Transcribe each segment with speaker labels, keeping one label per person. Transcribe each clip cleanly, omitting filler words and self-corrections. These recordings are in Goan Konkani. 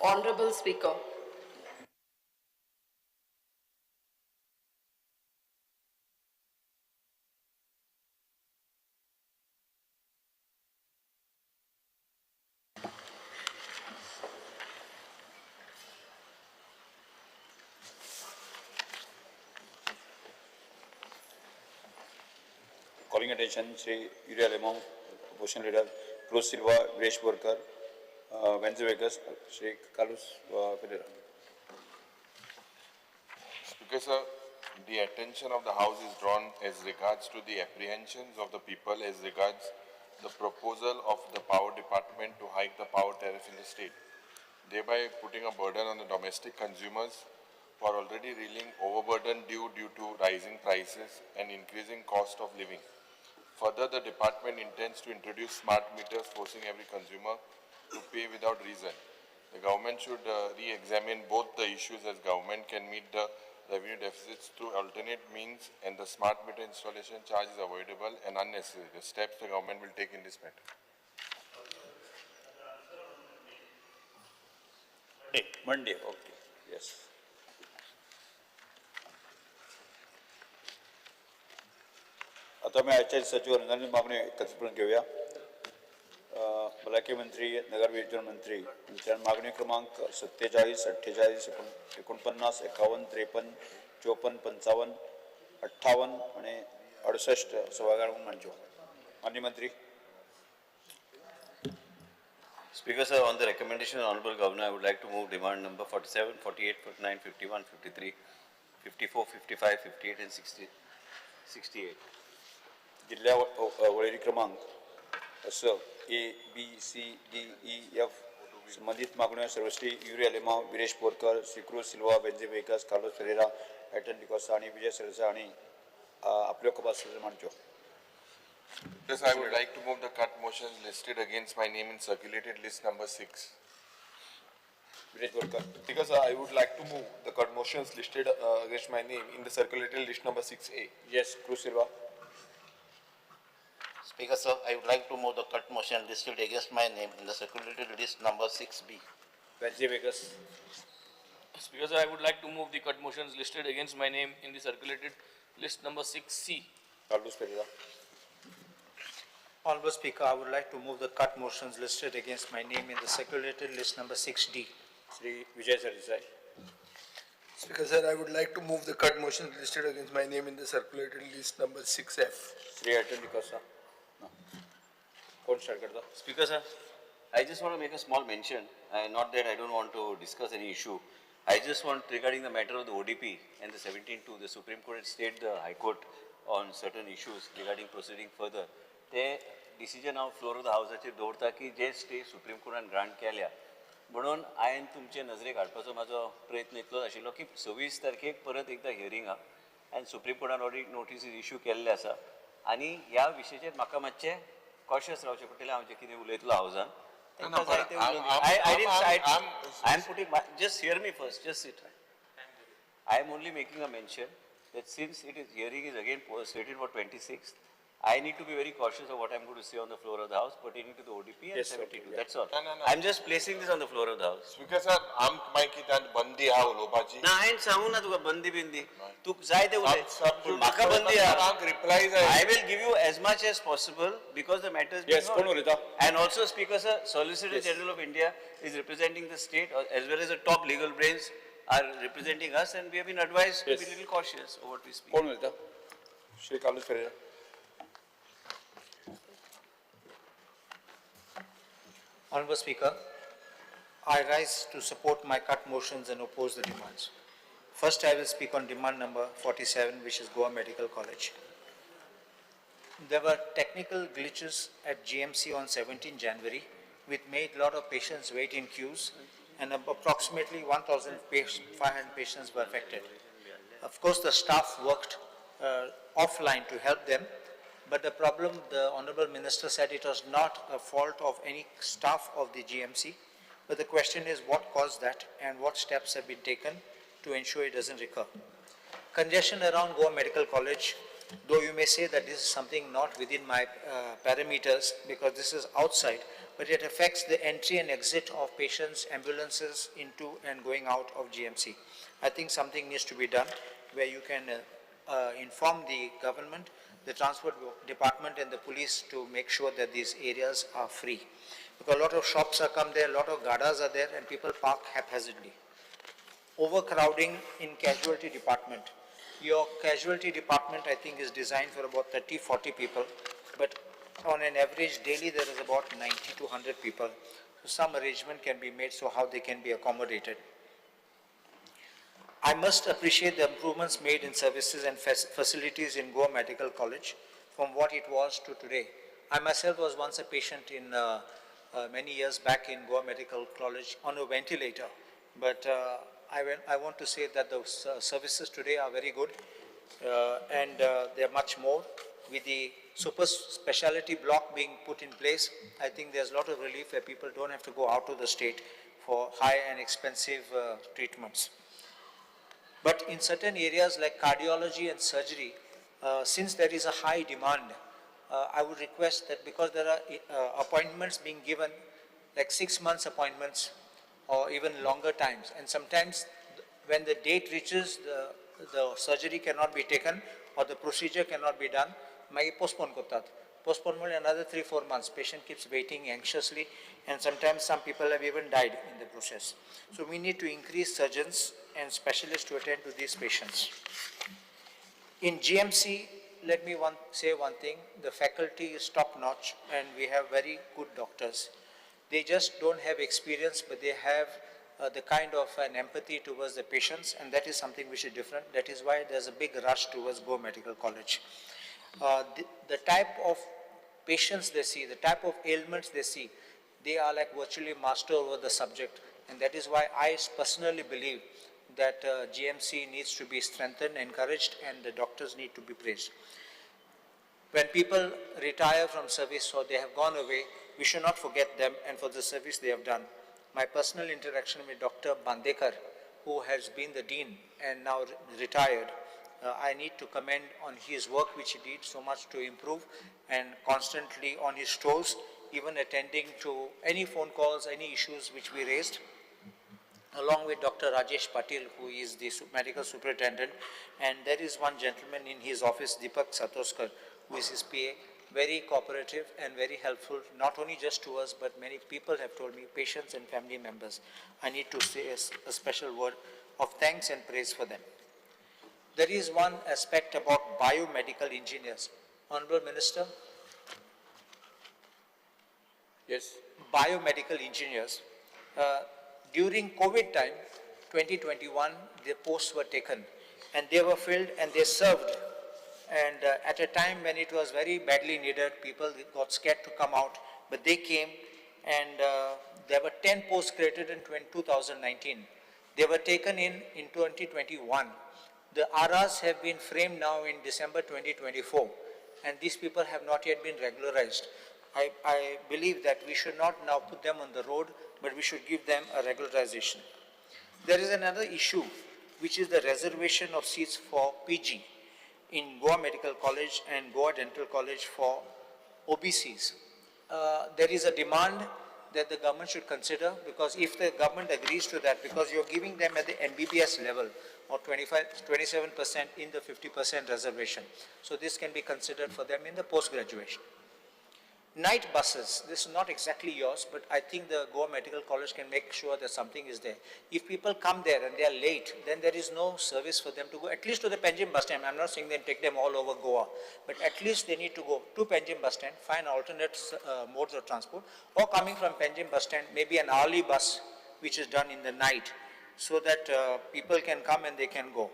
Speaker 1: Honorable Speaker.
Speaker 2: Calling attention Shri Yuri Alemao, Opposition Leader, Cruz Silva, Viresh Borkar, Venzy Viegas, Shri Carlos Ferreira.
Speaker 3: Speaker sir, the attention of the House is drawn as regards to the apprehensions of the people as regards the proposal of the Power Department to hike the power tariff in the state, thereby putting a burden on the domestic consumers who are already reeling overburden due to rising prices and increasing cost of living. Further, the department intends to introduce smart meters, forcing every consumer to pay without reason. The government should re-examine both the issues, as government can meet the revenue deficits through alternate means, and the smart meter installation charge is avoidable and unnecessary. The steps the government will take in this matter.
Speaker 2: Monday, okay, yes. आता मी आयच्या सचिव रंजन मागणी एकत्रितपणे घेऊया. भलायकी मंत्री, नगर विजन मंत्री यांच्या मागणी क्रमांक 47, 48, 49, 51, 53, 54, 55, 58 आणि 68 सभागृहात मांडच्यो. माननीय मंत्री.
Speaker 4: Speaker sir, on the recommendation of Honorable Governor, I would like to move demand number 47, 48, 49, 51, 53, 54, 55, 58 and 68.
Speaker 2: जिल्ल्या वळेरी क्रमांक असं A B C D E F संबंधित मागण्यो सर्वश्री Yuri Alemao, Viresh Borkar, Shri Cruz Silva, Venzy Viegas, Carlos Ferreira, Ayrton D'Costa आनी विजय सरदेसाय हांणी आपल्यो कपास मांडच्यो.
Speaker 3: Yes, I would like to move the cut motions listed against my name in circulated list number 6.
Speaker 2: Viresh Borkar.
Speaker 5: Speaker sir, I would like to move the cut motions listed against my name in the circulated list number 6A.
Speaker 2: Yes, Cruz Silva.
Speaker 6: Speaker sir, I would like to move the cut motion listed against my name in the circulated list number 6B.
Speaker 2: Venzy Viegas.
Speaker 7: Speaker sir, I would like to move the cut motions listed against my name in the circulated list number 6C.
Speaker 2: Carlos Ferreira.
Speaker 8: Honorable Speaker, I would like to move the cut motions listed against my name in the circulated list number 6D.
Speaker 2: Shri Vijay Sardesai.
Speaker 9: Speaker sir, I would like to move the cut motions listed against my name in the circulated list number 6F.
Speaker 2: Shri Ayrton D'Costa. कोण स्टार्ट करता?
Speaker 4: Speaker sir, I just want to make a small mention, not that I don't want to discuss any issue. I just want, regarding the matter of the ODP and the 17-2, the Supreme Court had stayed the High Court on certain issues regarding proceeding further. ते डिसिजन हांव फ्लोर ऑफ the हावसाचेर दवरता की जे स्टे सुप्रीम कोर्टान ग्रांट केल्या म्हणून हांवें तुमचे नजरेक हाडपाचो म्हाजो प्रयत्न इतलोच आशिल्लो की 26 तारखेक परत एकदां हियरींग आहा आनी सुप्रीम कोर्टान ऑलरेडी नोटीसीस इश्यू केल्ले आसा आनी ह्या विशयाचेर म्हाका मातशें कॉशियस रावचें पडटलें. हांव जें कितें उलयतलो हावसान. I am putting, just hear me first, just sit. I am only making a mention that since it is hearing is again slated for 26th, I need to be very cautious of what I am going to say on the floor of the house pertaining to the ODP and
Speaker 2: Yes,
Speaker 4: 72.
Speaker 2: Okay, yeah.
Speaker 4: That's all.
Speaker 3: No, no, no.
Speaker 4: I am just placing this on the floor of the house.
Speaker 3: Speaker sir, आम मागीर कित्याक बंदी आहा उलोवपाची?
Speaker 4: ना, हांवें सांगू ना तुका बंदी बिंदी, तूं जाय ते उलय, पूण म्हाका बंदी आहा.
Speaker 3: आमकां रिप्लाय जाय.
Speaker 4: I will give you as much as possible because the matter is being
Speaker 2: Yes, कोण
Speaker 4: heard.
Speaker 2: उलयता?
Speaker 4: And also, Speaker sir, Solicitor
Speaker 2: Yes.
Speaker 4: General of India is representing the state as well as the top legal brains are representing us, and we have been advised to
Speaker 2: Yes.
Speaker 4: be little cautious of what we speak.
Speaker 2: कोण उलयता? Shri Carlos Ferreira.
Speaker 8: Honorable Speaker, I rise to support my cut motions and oppose the demands. First, I will speak on demand number 47, which is Goa Medical College. There were technical glitches at GMC on 17 January, which made a lot of patients wait in queues, and approximately 1,500 patients were affected. Of course, the staff worked offline to help them, but the problem, the Honorable Minister said it was not a fault of any staff of the GMC, but the question is what caused that and what steps have been taken to ensure it doesn't recur. Congestion around Goa Medical College Though you may say that this is something not within my parameters because this is outside, but it affects the entry and exit of patients, ambulances into and going out of GMC. I think something needs to be done where you can inform the government, the transport department and the police to make sure that these areas are free. Because a lot of shops are come there, a lot of gadas are there and people park haphazardly. Overcrowding in casualty department. Your casualty department, I think, is designed for about 30-40 people, but on an average daily there is about 90 to 100 people. So some arrangement can be made so how they can be accommodated. I must appreciate the improvements made in services and facilities in Goa Medical College from what it was to today. I myself was once a patient in many years back in Goa Medical College on a ventilator, but I want to say that the services today are very good and they are much more. With the super specialty block being put in place, I think there's a lot of relief where people don't have to go out of the state for high and expensive treatments. But in certain areas like cardiology and surgery, since there is a high demand, I would request that because there are appointments being given, like 6 months appointments or even longer times, and sometimes when the date reaches, the surgery cannot be taken or the procedure cannot be done, मागीर postpone करतात. Postpone म्हणल्यार another 3-4 months, patient keeps waiting anxiously, and sometimes some people have even died in the process. So we need to increase surgeons and specialists to attend to these patients. In GMC, let me say one thing, the faculty is top notch and we have very good doctors. They just don't have experience, but they have the kind of an empathy towards the patients, and that is something which is different. That is why there's a big rush towards Goa Medical College. The type of patients they see, the type of ailments they see, they are like virtually master over the subject, and that is why I personally believe that GMC needs to be strengthened, encouraged, and the doctors need to be praised. When people retire from service or they have gone away, we should not forget them and for the service they have done. My personal interaction with Dr. Bandekar, who has been the dean and now retired, I need to commend on his work which he did so much to improve and constantly on his toes, even attending to any phone calls, any issues which we raised, along with Dr. Rajesh Patil, who is the medical superintendent. And there is one gentleman in his office, Deepak Satoskar, who is his PA, very cooperative and very helpful, not only just to us, but many people have told me, patients and family members. I need to say a special word of thanks and praise for them. There is one aspect about biomedical engineers. Honorable Minister?
Speaker 2: Yes.
Speaker 8: Biomedical engineers. During COVID time, 2021, the posts were taken and they were filled and they served. And at a time when it was very badly needed, people got scared to come out, but they came, and there were 10 posts created in 2019. They were taken in 2021. The RRs have been framed now in December 2024, and these people have not yet been regularized. I believe that we should not now put them on the road, but we should give them a regularization. There is another issue, which is the reservation of seats for PG in Goa Medical College and Goa Dental College for OBCs. There is a demand that the government should consider, because if the government agrees to that, because you're giving them at the MBBS level or 27% in the 50% reservation. So this can be considered for them in the post-graduation. Night buses, this is not exactly yours, but I think the Goa Medical College can make sure that something is there. If people come there and they are late, then there is no service for them to go, at least to the Panjim bus stand. I'm not saying they take them all over Goa, but at least they need to go to Panjim bus stand, find alternate modes of transport, or coming from Panjim bus stand, maybe an hourly bus, which is done in the night, so that people can come and they can go.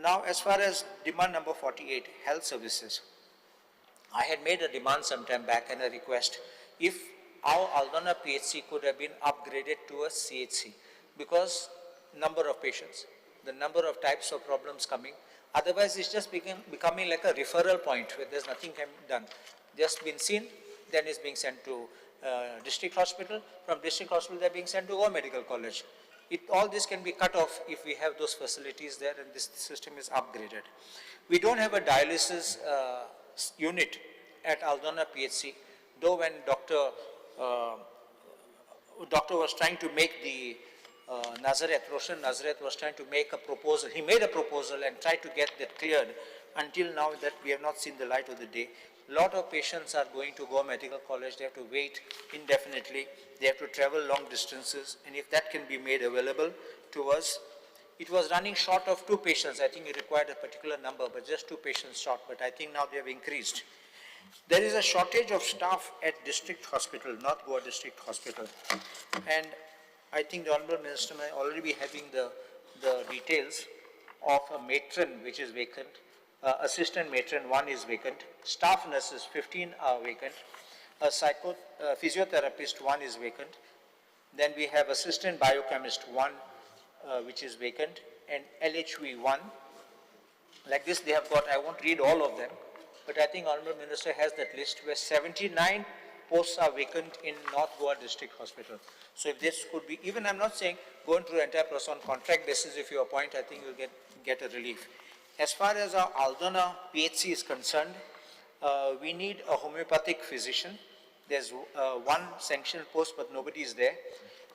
Speaker 8: Now, as far as demand number 48, health services. I had made a demand some time back and a request if our Aldona PHC could have been upgraded to a CHC, because number of patients, the number of types of problems coming, otherwise it's just becoming like a referral point where there's nothing can be done. Just been seen, then it's being sent to district hospital, from district hospital they're being sent to Goa Medical College. All this can be cut off if we have those facilities there and this system is upgraded. We don't have a dialysis unit at Aldona PHC, though when doctor was trying to make the Nazareth, Roshan Nazareth was trying to make a proposal. He made a proposal and tried to get that cleared. Until now that we have not seen the light of the day. A lot of patients are going to Goa Medical College. They have to wait indefinitely. They have to travel long distances. And if that can be made available to us, it was running short of 2 patients. I think it required a particular number, but just 2 patients short. But I think now they have increased. There is a shortage of staff at District Hospital, North Goa District Hospital. And I think the Honorable Minister may already be having the details of a matron which is vacant, assistant matron 1 is vacant, staff nurses 15 are vacant, a physiotherapist 1 is vacant, then we have assistant biochemist 1 which is vacant, and LHV 1. Like this they have got, I won't read all of them, but I think Honorable Minister has that list where 79 posts are vacant in North Goa District Hospital. So if this could be, even I'm not saying going through the entire process on contract basis, if you appoint, I think you'll get a relief. As far as our Aldona PHC is concerned, we need a homeopathic physician. There's 1 sanctioned post, but nobody is there.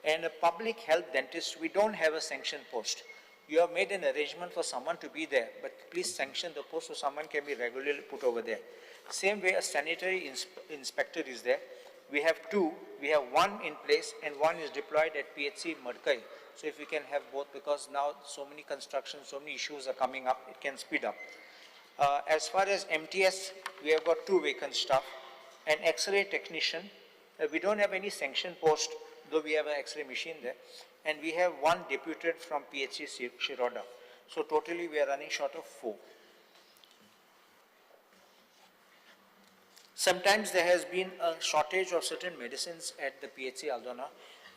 Speaker 8: And a public health dentist, we don't have a sanctioned post. You have made an arrangement for someone to be there, but please sanction the post so someone can be regularly put over there. Same way a sanitary inspector is there. We have 2, we have 1 in place and 1 is deployed at PHC Madkai. So if we can have both, because now so many constructions, so many issues are coming up, it can speed up. As far as MTS, we have got 2 vacant staff. An X-ray technician, we don't have any sanctioned post, though we have an X-ray machine there. And we have 1 deputed from PHC Shiroda. So totally we are running short of 4. Sometimes there has been a shortage of certain medicines at the PHC Aldona,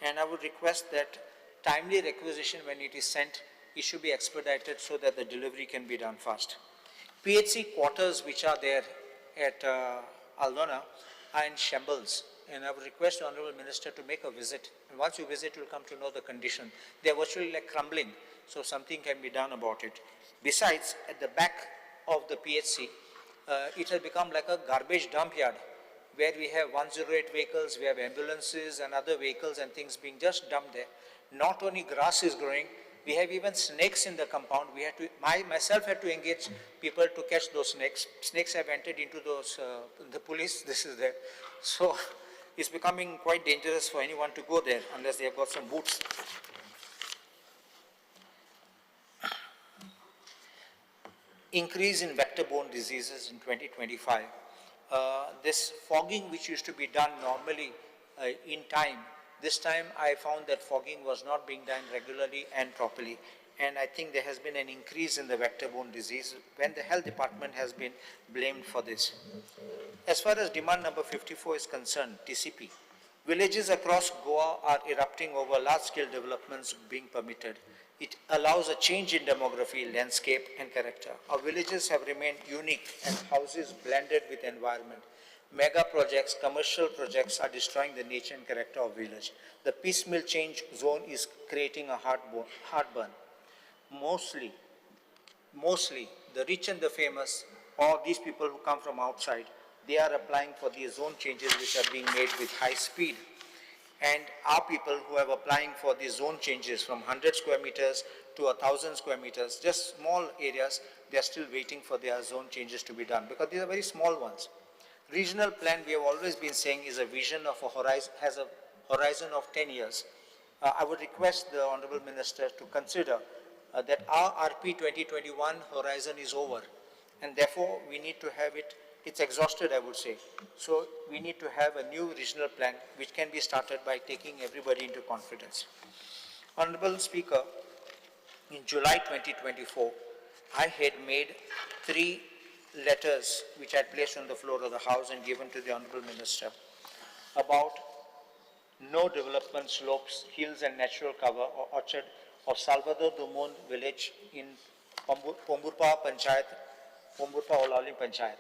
Speaker 8: and I would request that timely requisition when it is sent, it should be expedited so that the delivery can be done fast. PHC quarters which are there at Aldona are in shambles, and I would request the Honorable Minister to make a visit. And once you visit, you'll come to know the condition. They are virtually like crumbling, so something can be done about it. Besides, at the back of the PHC, it has become like a garbage dump yard where we have 108 vehicles, we have ambulances and other vehicles and things being just dumped there. Not only grass is growing, we have even snakes in the compound. We had to, I myself had to engage people to catch those snakes. Snakes have entered into those, the police, this is there. So it's becoming quite dangerous for anyone to go there unless they have got some boots. Increase in vector-borne diseases in 2025. This fogging which used to be done normally in time, this time I found that fogging was not being done regularly and properly. And I think there has been an increase in the vector-borne disease when the health department has been blamed for this. As far as demand number 54 is concerned, TCP, villages across Goa are erupting over large-scale developments being permitted. It allows a change in demography, landscape, and character. Our villages have remained unique and houses blended with environment. Mega projects, commercial projects are destroying the nature and character of village. The piecemeal change zone is creating a heartburn. Mostly, the rich and the famous, or these people who come from outside, they are applying for these zone changes which are being made with high speed. And our people who are applying for these zone changes from 100 square meters to 1,000 square meters, just small areas, they are still waiting for their zone changes to be done because these are very small ones. Regional plan, we have always been saying, is a vision of a horizon, has a horizon of 10 years. I would request the Honorable Minister to consider that our RP 2021 horizon is over, and therefore we need to have it, it's exhausted, I would say. So we need to have a new regional plan which can be started by taking everybody into confidence. Honorable Speaker, in July 2024, I had made 3 letters which I placed on the floor of the House and given to the Honorable Minister about no development slopes, hills and natural cover or orchard of Salvador do Mundo village in Pomburpa Panchayat, Pomburpa Olaulim Panchayat.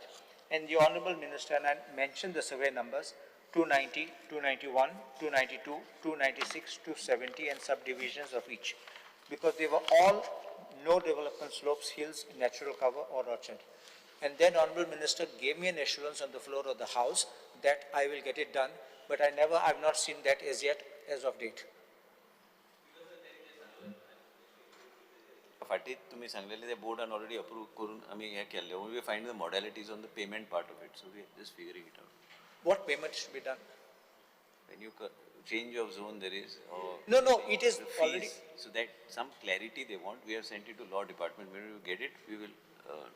Speaker 8: And the Honorable Minister, and I mentioned the survey numbers, 290, 291, 292, 296, 270 and subdivisions of each, because they were all no development slopes, hills, natural cover or orchard. And then Honorable Minister gave me an assurance on the floor of the House that I will get it done, but I've not seen that as yet, as of date.
Speaker 4: फाटीं तुमी सांगलेले ते बोर्डान ऑलरेडी अप्रूव करून आमी हें केल्लें. We find the modalities on the payment part of it, so we just figuring it out.
Speaker 8: What payment should be done?
Speaker 4: When you change of zone there is or
Speaker 8: No, no, it is
Speaker 4: the fees,
Speaker 8: already.
Speaker 4: So that some clarity they want, we have sent it to law department. When we get it, we will.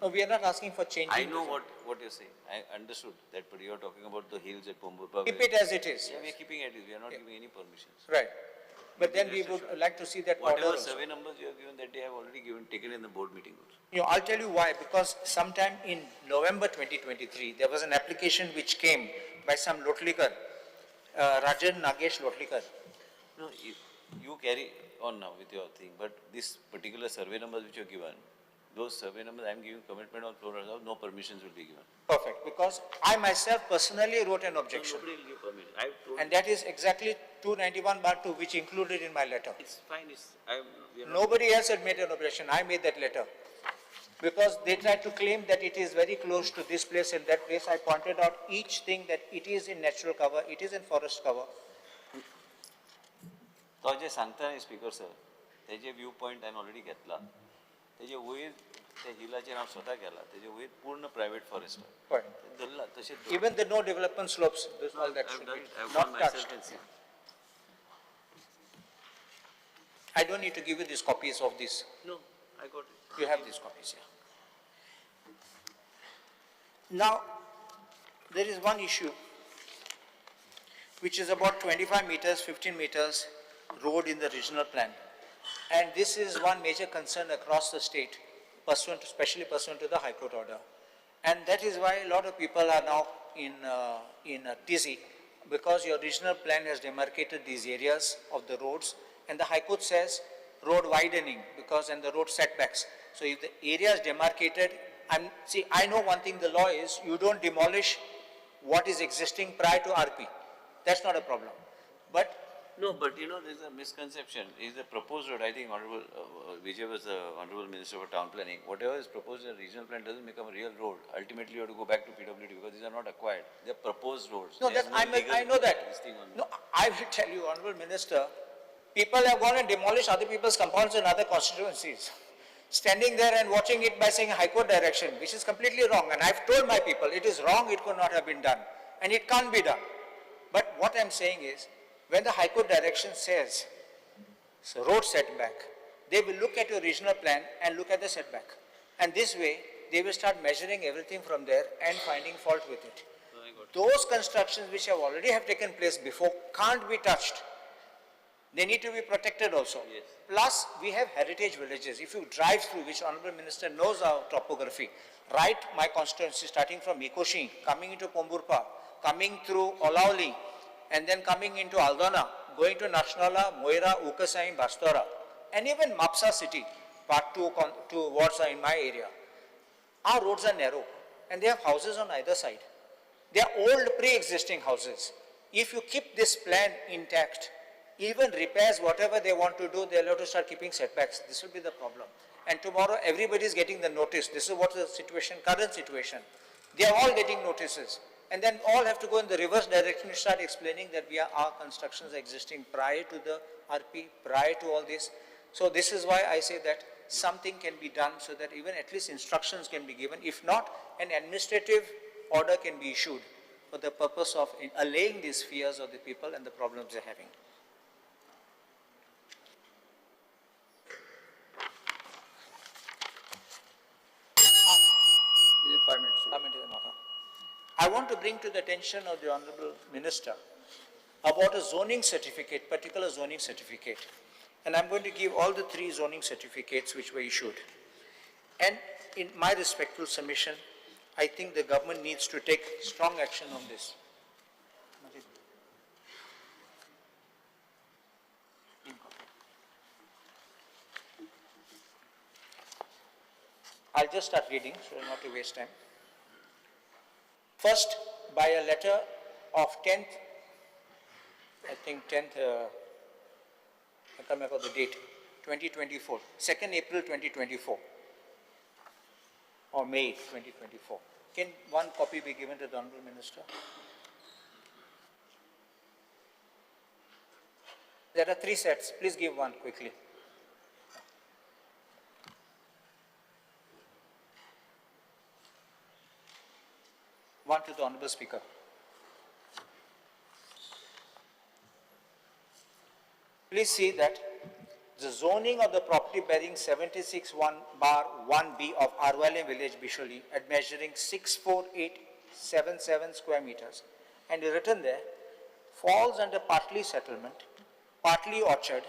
Speaker 8: No, we are not asking for changing.
Speaker 4: I know
Speaker 8: the zone.
Speaker 4: what you're saying. I understood that, but you are talking about the hills at Pomburpa.
Speaker 8: Keep it as it is.
Speaker 4: Yeah, we are keeping it. We are not giving any permissions.
Speaker 8: Right. But then we
Speaker 4: Rest
Speaker 8: would
Speaker 4: assured.
Speaker 8: like to see that order
Speaker 4: Whatever
Speaker 8: also.
Speaker 4: survey numbers you have given that day, I have already taken in the board meeting also.
Speaker 8: You know, I'll tell you why, because sometime in November 2023, there was an application which came by some Lotlikar, Rajan Nagesh Lotlikar.
Speaker 4: No, you carry on now with your thing, but this particular survey numbers which you have given, those survey numbers, I am giving commitment on floor, no permissions will be given.
Speaker 8: Perfect, because I myself personally wrote an objection.
Speaker 4: No, nobody will give permission. I have told
Speaker 8: And that is exactly 291/2, which included in my letter.
Speaker 4: It's fine. It's, I am, we are not
Speaker 8: Nobody else had made an objection. I made that letter. Because they tried to claim that it is very close to this place and that place. I pointed out each thing that it is in natural cover, it is in forest cover.
Speaker 4: तो जे सांगता न्ही स्पीकर सर, तेजे व्यू पॉयंट हांवें ऑलरेडी घेतला. तेजे वयर त्या हिलाचेर हांव स्वता गेला, तेजे वयर पूर्ण प्रायवेट फॉरेस्ट
Speaker 8: हय.
Speaker 4: धरला तशें.
Speaker 8: Even the no development slopes, this, all that should be not touched. I don't need to give you these copies of this.
Speaker 4: No, I got it.
Speaker 8: You have these copies, yeah. Now, there is one issue which is about 25 meters, 15 meters road in the regional plan. And this is one major concern across the state, especially pursuant to the High Court order. And that is why a lot of people are now in a tizzy, because your regional plan has demarcated these areas of the roads, and the High Court says road widening because and the road setbacks. So if the area is demarcated, I know one thing the law is, you don't demolish what is existing prior to RP. That's not a problem. But
Speaker 4: no, but you know, there's a misconception. Is the proposed road, I think Honorable Vijay was the Honorable Minister for Town Planning. Whatever is proposed in the regional plan doesn't become a real road. Ultimately, you have to go back to PWD because these are not acquired. They are proposed roads.
Speaker 8: No,
Speaker 4: They
Speaker 8: that's,
Speaker 4: have no legal
Speaker 8: I know that.
Speaker 4: this thing on
Speaker 8: No, I will tell you, Honorable Minister, people have gone and demolished other people's compounds in other constituencies. Standing there and watching it by saying High Court direction, which is completely wrong. And I've told my people, it is wrong, it could not have been done. And it can't be done. But what I'm saying is, when the High Court direction says so road setback, they will look at your regional plan and look at the setback. And this way, they will start measuring everything from there and finding fault with it. Those constructions which have already have taken place before can't be touched. They need to be protected also.
Speaker 4: Yes.
Speaker 8: Plus, we have heritage villages. If you drive through, which Honorable Minister knows our topography, right, my constituency, starting from Ikoshi, coming into Pomburpa, coming through Olauli, and then coming into Aldona, going to Nashnala, Moira, Ukasai, Bastora, and even Mapsa city, part two wards are in my area. Our roads are narrow, and they have houses on either side. They are old pre-existing houses. If you keep this plan intact, even repairs, whatever they want to do, they'll have to start keeping setbacks. This will be the problem. And tomorrow, everybody is getting the notice. This is what the situation, current situation. They are all getting notices. And then all have to go in the reverse direction to start explaining that our constructions are existing prior to the RP, prior to all this. So this is why I say that something can be done so that even at least instructions can be given. If not, an administrative order can be issued for the purpose of allaying these fears of the people and the problems they're having.
Speaker 2: Yeah, 5 minutes.
Speaker 8: 5 minutes. I want to bring to the attention of the Honorable Minister about a zoning certificate, particular zoning certificate. And I'm going to give all the 3 zoning certificates which were issued. And in my respectful submission, I think the government needs to take strong action on this. I'll just start reading so not to waste time. First, by a letter of 10th, I think 10th, I can't remember the date, 2024, 2nd April 2024 or May 2024. Can one copy be given to the Honorable Minister? There are three sets. Please give one quickly. One to the Honorable Speaker. Please see that the zoning of the property bearing 76-1/1B of Arvalem village, Bisholi, at measuring 64877 square meters, and written there, falls under partly settlement, partly orchard,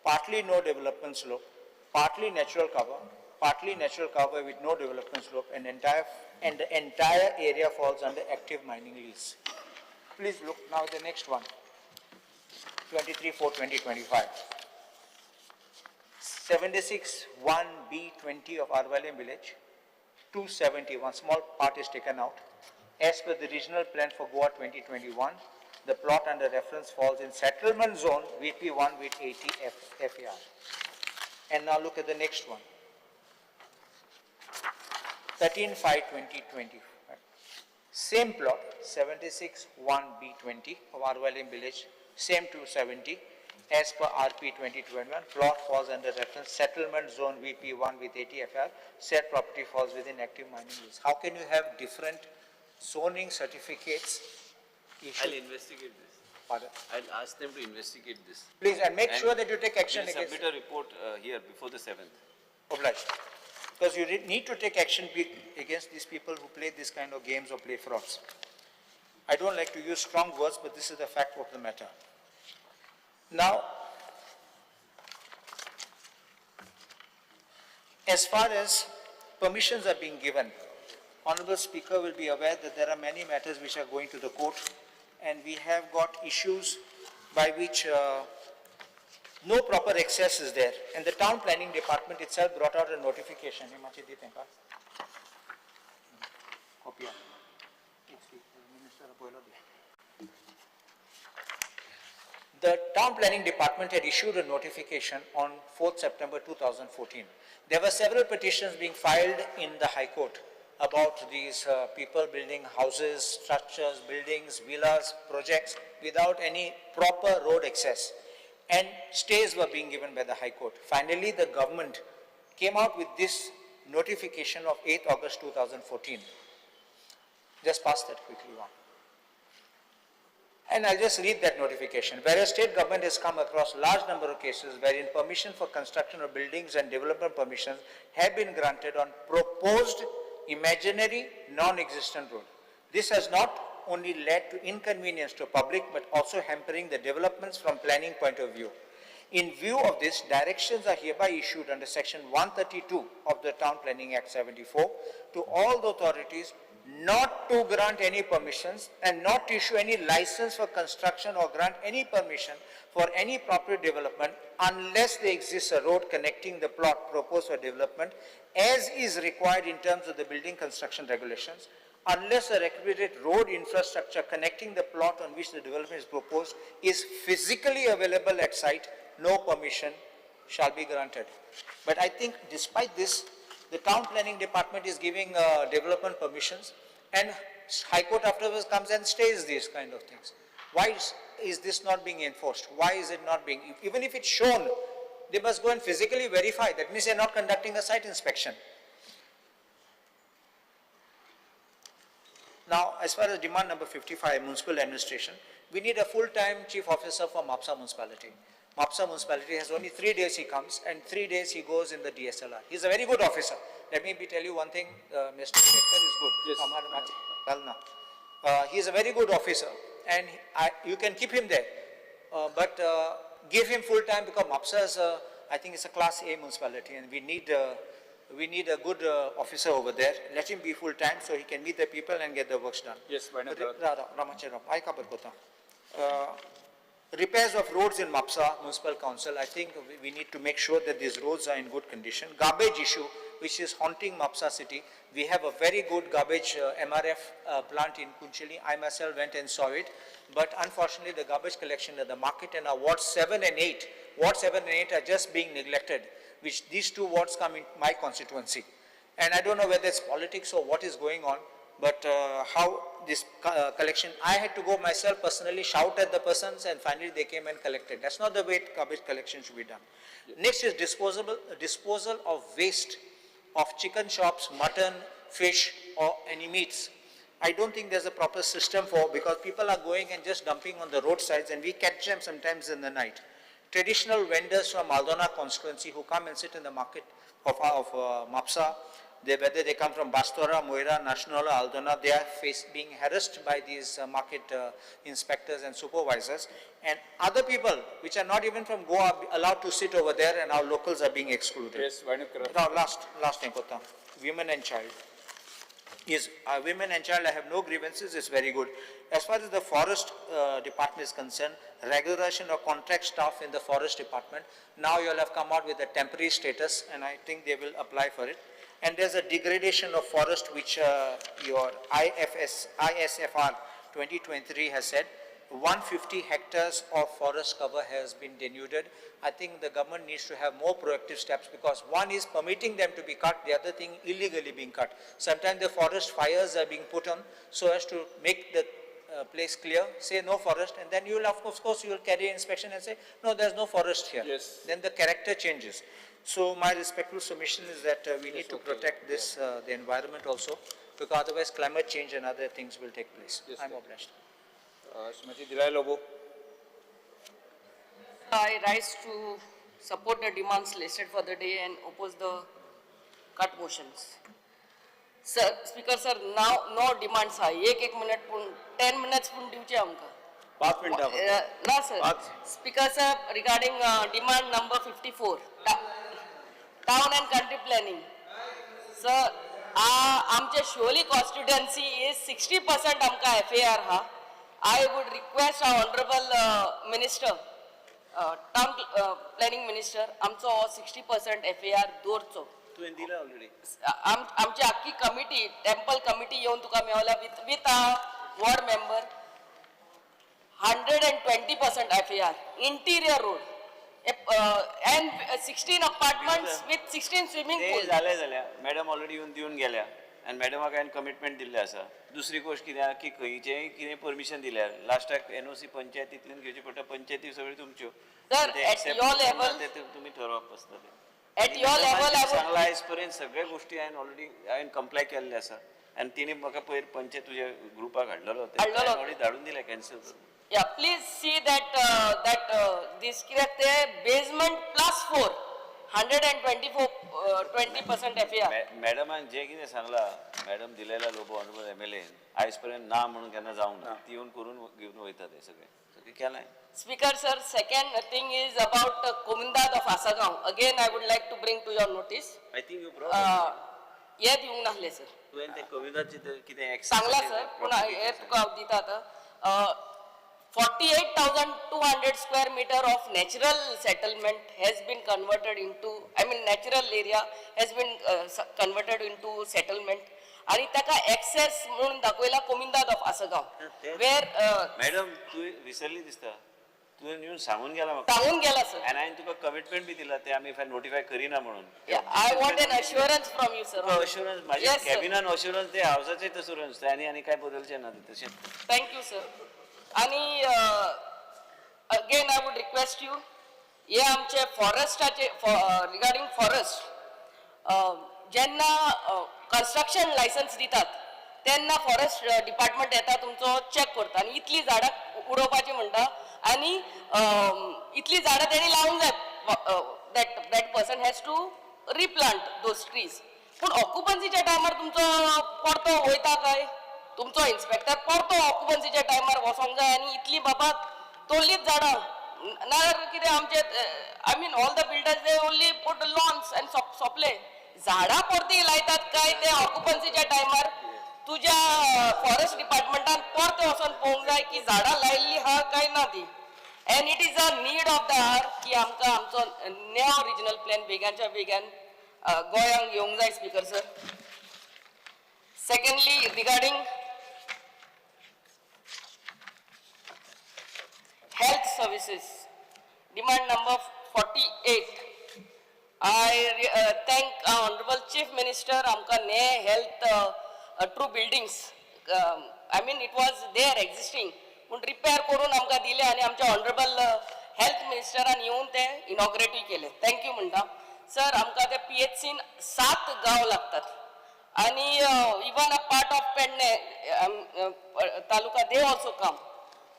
Speaker 8: partly no development slope, partly natural cover, partly natural cover with no development slope, and the entire area falls under active mining lease. Please look now the next one, 23/4/2025. 76-1B20 of Arvalem village, 271, small part is taken out. As per the regional plan for Goa 2021, the plot under reference falls in settlement zone VP1 with 80 FAR. And now look at the next one. 13/5/2020. Same plot, 76-1B20 of Arvalem village, same 270. As per RP 2021, plot falls under reference settlement zone VP1 with 80 FR, said property falls within active mining lease. How can you have different zoning certificates issued?
Speaker 4: I'll investigate this.
Speaker 8: Pardon?
Speaker 4: I'll ask them to investigate this.
Speaker 8: Please, and make
Speaker 4: And
Speaker 8: sure that you take action
Speaker 4: we'll
Speaker 8: against
Speaker 4: submit a report here before the 7th.
Speaker 8: Obliged. Because you need to take action against these people who play this kind of games or play frauds. I don't like to use strong words, but this is the fact of the matter. Now, as far as permissions are being given, Honorable Speaker will be aware that there are many matters which are going to the court, and we have got issues by which no proper access is there. And the town planning department itself brought out a notification. The town planning department had issued a notification on 4th September 2014. There were several petitions being filed in the High Court about these people building houses, structures, buildings, villas, projects without any proper road access. And stays were being given by the High Court. Finally, the government came out with this notification of 8th August 2014. Just pass that quickly on. And I'll just read that notification. Whereas state government has come across large number of cases wherein permission for construction of buildings and development permissions have been granted on proposed imaginary non-existent road. This has not only led to inconvenience to public but also hampering the developments from planning point of view. In view of this, directions are hereby issued under section 132 of the Town Planning Act 74 to all the authorities not to grant any permissions and not to issue any license for construction or grant any permission for any property development unless there exists a road connecting the plot proposed for development as is required in terms of the building construction regulations, unless a requisite road infrastructure connecting the plot on which the development is proposed is physically available at site, no permission shall be granted. But I think despite this, the town planning department is giving development permissions, and High Court afterwards comes and stays these kind of things. Why is this not being enforced? Why is it not being, even if it's shown, they must go and physically verify. That means they're not conducting a site inspection. Now, as far as demand number 55, municipal administration, we need a full-time chief officer for Mapsa municipality. Mapsa municipality has only 3 days he comes and 3 days he goes in the DSLR. He's a very good officer. Let me tell you one thing, Mr. Shetkar is good.
Speaker 7: Yes.
Speaker 8: He is a very good officer and you can keep him there, but give him full time because Mapsa is, I think it's a class A municipality and we need a good officer over there. Let him be full time so he can meet the people and get the works done.
Speaker 2: Yes, why not?
Speaker 8: Repairs of roads in Mapsa Municipal Council, I think we need to make sure that these roads are in good condition. Garbage issue, which is haunting Mapsa city. We have a very good garbage MRF plant in Cuncolim. I myself went and saw it. But unfortunately, the garbage collection at the market and our wards 7 and 8, Ward 7 and 8 are just being neglected, which these two wards come in my constituency. And I don't know whether it's politics or what is going on, but how this collection, I had to go myself personally, shout at the persons, and finally they came and collected. That's not the way garbage collection should be done.
Speaker 2: Yes.
Speaker 8: Next is disposal of waste of chicken shops, mutton, fish, or any meats. I don't think there's a proper system for, because people are going and just dumping on the roadsides, and we catch them sometimes in the night. Traditional vendors from Aldona constituency who come and sit in the market of Mapsa, whether they come from Bastora, Moira, National, Aldona, they are being harassed by these market inspectors and supervisors. And other people, which are not even from Goa, are allowed to sit over there, and our locals are being excluded.
Speaker 2: Yes, why not?
Speaker 8: Now, last thing, Kota, women and child. Is women and child, I have no grievances, it's very good. As far as the forest department is concerned, regularization of contract staff in the forest department, now you all have come out with a temporary status, and I think they will apply for it. And there's a degradation of forest which your ISFR 2023 has said, 150 hectares of forest cover has been denuded. I think the government needs to have more proactive steps, because one is permitting them to be cut, the other thing illegally being cut. Sometimes the forest fires are being put on so as to make the place clear, say no forest, and then you will, of course, you will carry inspection and say, no, there's no forest here.
Speaker 2: Yes.
Speaker 8: Then the character changes. So my respectful submission is that we need to protect this, the environment also, because otherwise climate change and other things will take place.
Speaker 2: Yes,
Speaker 8: I'm
Speaker 2: sir.
Speaker 8: obliged.
Speaker 2: Srimati Delilah Lobo.
Speaker 1: I rise to support the demands listed for the day and oppose the cut motions. Sir, Speaker sir, now no demands ha. एक minute पूण 10 minutes पूण दिवचे आमकां.
Speaker 2: 5 मिनटां.
Speaker 1: ना sir. Speaker sir, regarding demand number 54, town and country planning. Sir, आमचे शिवोली constituency is 60% आमकां FAR हा. I would request our honorable minister, town planning minister, आमचो 60% FAR दवरचो.
Speaker 4: तुवें दिला ऑलरेडी.
Speaker 1: आमची आख्खी कमिटी, टेम्पल कमिटी येवन तुका मेवल्या with our ward member. 120% FAR, interior road, and 16 apartments with 16 swimming pool.
Speaker 4: जालें जाल्या मॅडम ऑलरेडी येवन दिवन गेल्या आनी मॅडमाक हांवें कमिटमेंट दिल्लें आसा. दुसरी गोश्ट कितें आहा की खंयचेंय कितें परमिशन दिल्यार लास्टाक एनओसी पंचायतींतल्यान घेवची पडटा, पंचायती सगळ्यो तुमच्यो.
Speaker 1: Sir, at your level,
Speaker 4: ते तुमी ठरोवप आसता तें.
Speaker 1: At your level, I would
Speaker 4: सांगला आयज पर्यंत सगळ्या गोश्टी हांवें ऑलरेडी हांवें कंप्लाय केल्ले आसा आनी तिणें म्हाका पयर पंचायत तुज्या ग्रुपाक हाडलेलो, ऑलरेडी धाडून दिलें कॅन्सल करून.
Speaker 1: Yeah, please see that this कित्याक ते basement plus 4, 124 20% FAR.
Speaker 4: मॅडमान जें कितें सांगलां, madam Delilah Lobo honourable MLA आयज पर्यंत ना म्हणून केन्ना जावंक ना, ती येवन करून घेवन वयता तें सगळें सगळें केलें.
Speaker 1: Speaker sir, second thing is about Comunidade of Assagao. Again I would like to bring to your notice.
Speaker 4: I think you brought
Speaker 1: हे दिवंक नासलें सर.
Speaker 4: तुवें तें कोविडाचें कितें
Speaker 1: सांगलां सर, पूण हे तुका हांव दिता आतां. 48,200 square meter of natural settlement has been converted into, I mean natural area has been converted into settlement. आणि ताका access म्हणून दाखयला कोमिंदाद ऑफ आसगांव, वेर
Speaker 4: मॅडम तूं विसरली दिसता, तुवें येवन सांगून गेला म्हाका.
Speaker 1: सांगून गेला सर.
Speaker 4: आनी हांवें तुका कमिटमेंट बी दिला ते आमी नोटिफाय करिना म्हणून.
Speaker 1: I want an assurance from you sir.
Speaker 4: Assurance म्हाज्या कॅबिनान अश्युरन्स ते हावसाचेच अश्युरन्स आनी आनी काय बदलचें ना तशें.
Speaker 1: Thank you sir. आणि again I would request you, हे आमचे फॉरेस्टाचे रिगार्डिंग फॉरेस्ट, जेन्ना कन्स्ट्रक्शन लायसन्स दितात तेन्ना फॉरेस्ट डिपार्टमेंट येता तुमचो चॅक करता आनी इतली झाडां उडोवपाची म्हणटा आनी इतली झाडां तेणी लावूंक जाय, that person has to replant those trees. पूण ऑक्युपन्सीच्या टायमार तुमचो परतो वयता काय, तुमचो इन्स्पेक्टर परतो ऑक्युपन्सीच्या टायमार वचोंक जाय आनी इतली बाबा तोडलीच झाडां नाजाल्यार कितें आमचे, I mean all the builders they only put lawns आनी सोंपले. झाडां परती लायतात काय ते ऑक्युपन्सीच्या टायमार तुज्या फॉरेस्ट डिपार्टमेंटान परते वचोन पळोवंक जाय की झाडां लायिल्ली आहा काय ना ती. And it is a need of the hour की आमकां आमचो नेओ रिजनल प्लॅन बेगानच्या बेगान गोंयांक येवंक जाय speaker sir. Secondly, regarding health services, demand number 48. I thank Honorable Chief Minister आमकां ने health true buildings, I mean it was there existing, पूण रिपेर करून आमकां दिले आनी आमच्या ऑनरेबल हेल्थ मिनिस्टरान येवन ते इनॉग्रेटूय केले. Thank you म्हणटा सर. आमकां ते पी एच सीन 7 गांव लागतात आनी even a part of Pedne taluka they also come.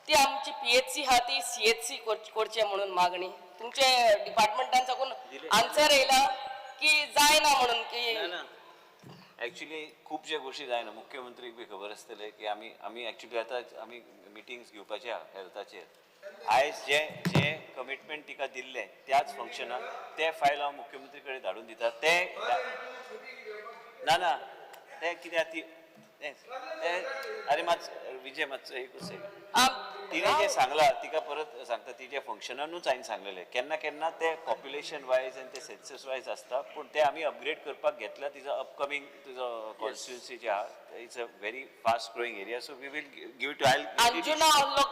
Speaker 1: ती आमची पी एच सी आहा ती सी एच सी करचें म्हणून मागणी. तुमचे डिपार्टमेंटान साकून आन्सर येयला की जायना म्हणून की
Speaker 4: ना, ॲक्च्युली खुबशे गोश्टी जायना. मुख्यमंत्रीक बी खबर आसतलें की आमी आमी एक्चुली आतां आमी मिटिंग्स घेवपाचे आहा हेल्थाचेर. आयज जे जे कमिटमेंट तिका दिल्लें त्याच फंक्शनाक तें फायल हांव मुख्यमंत्री कडेन धाडून दिता. तें ना ना तें कितें आहा ती तें अरे मातसो विजय मातसो एकूच सेकंड. तिणें जें सांगलां तिका परत सांगता, तिच्या फंक्शनानूच हांवें सांगलेलें केन्ना केन्ना ते पॉप्युलेशन वायज आनी ते सेन्सस वायज आसता, पूण ते आमी अपग्रेड करपाक घेतला. तिजो अपकमींग तुजो कॉन्स्टिट्युन्सी जे आहा, it's a very fast growing area, so we will give to I.
Speaker 1: Anjuna along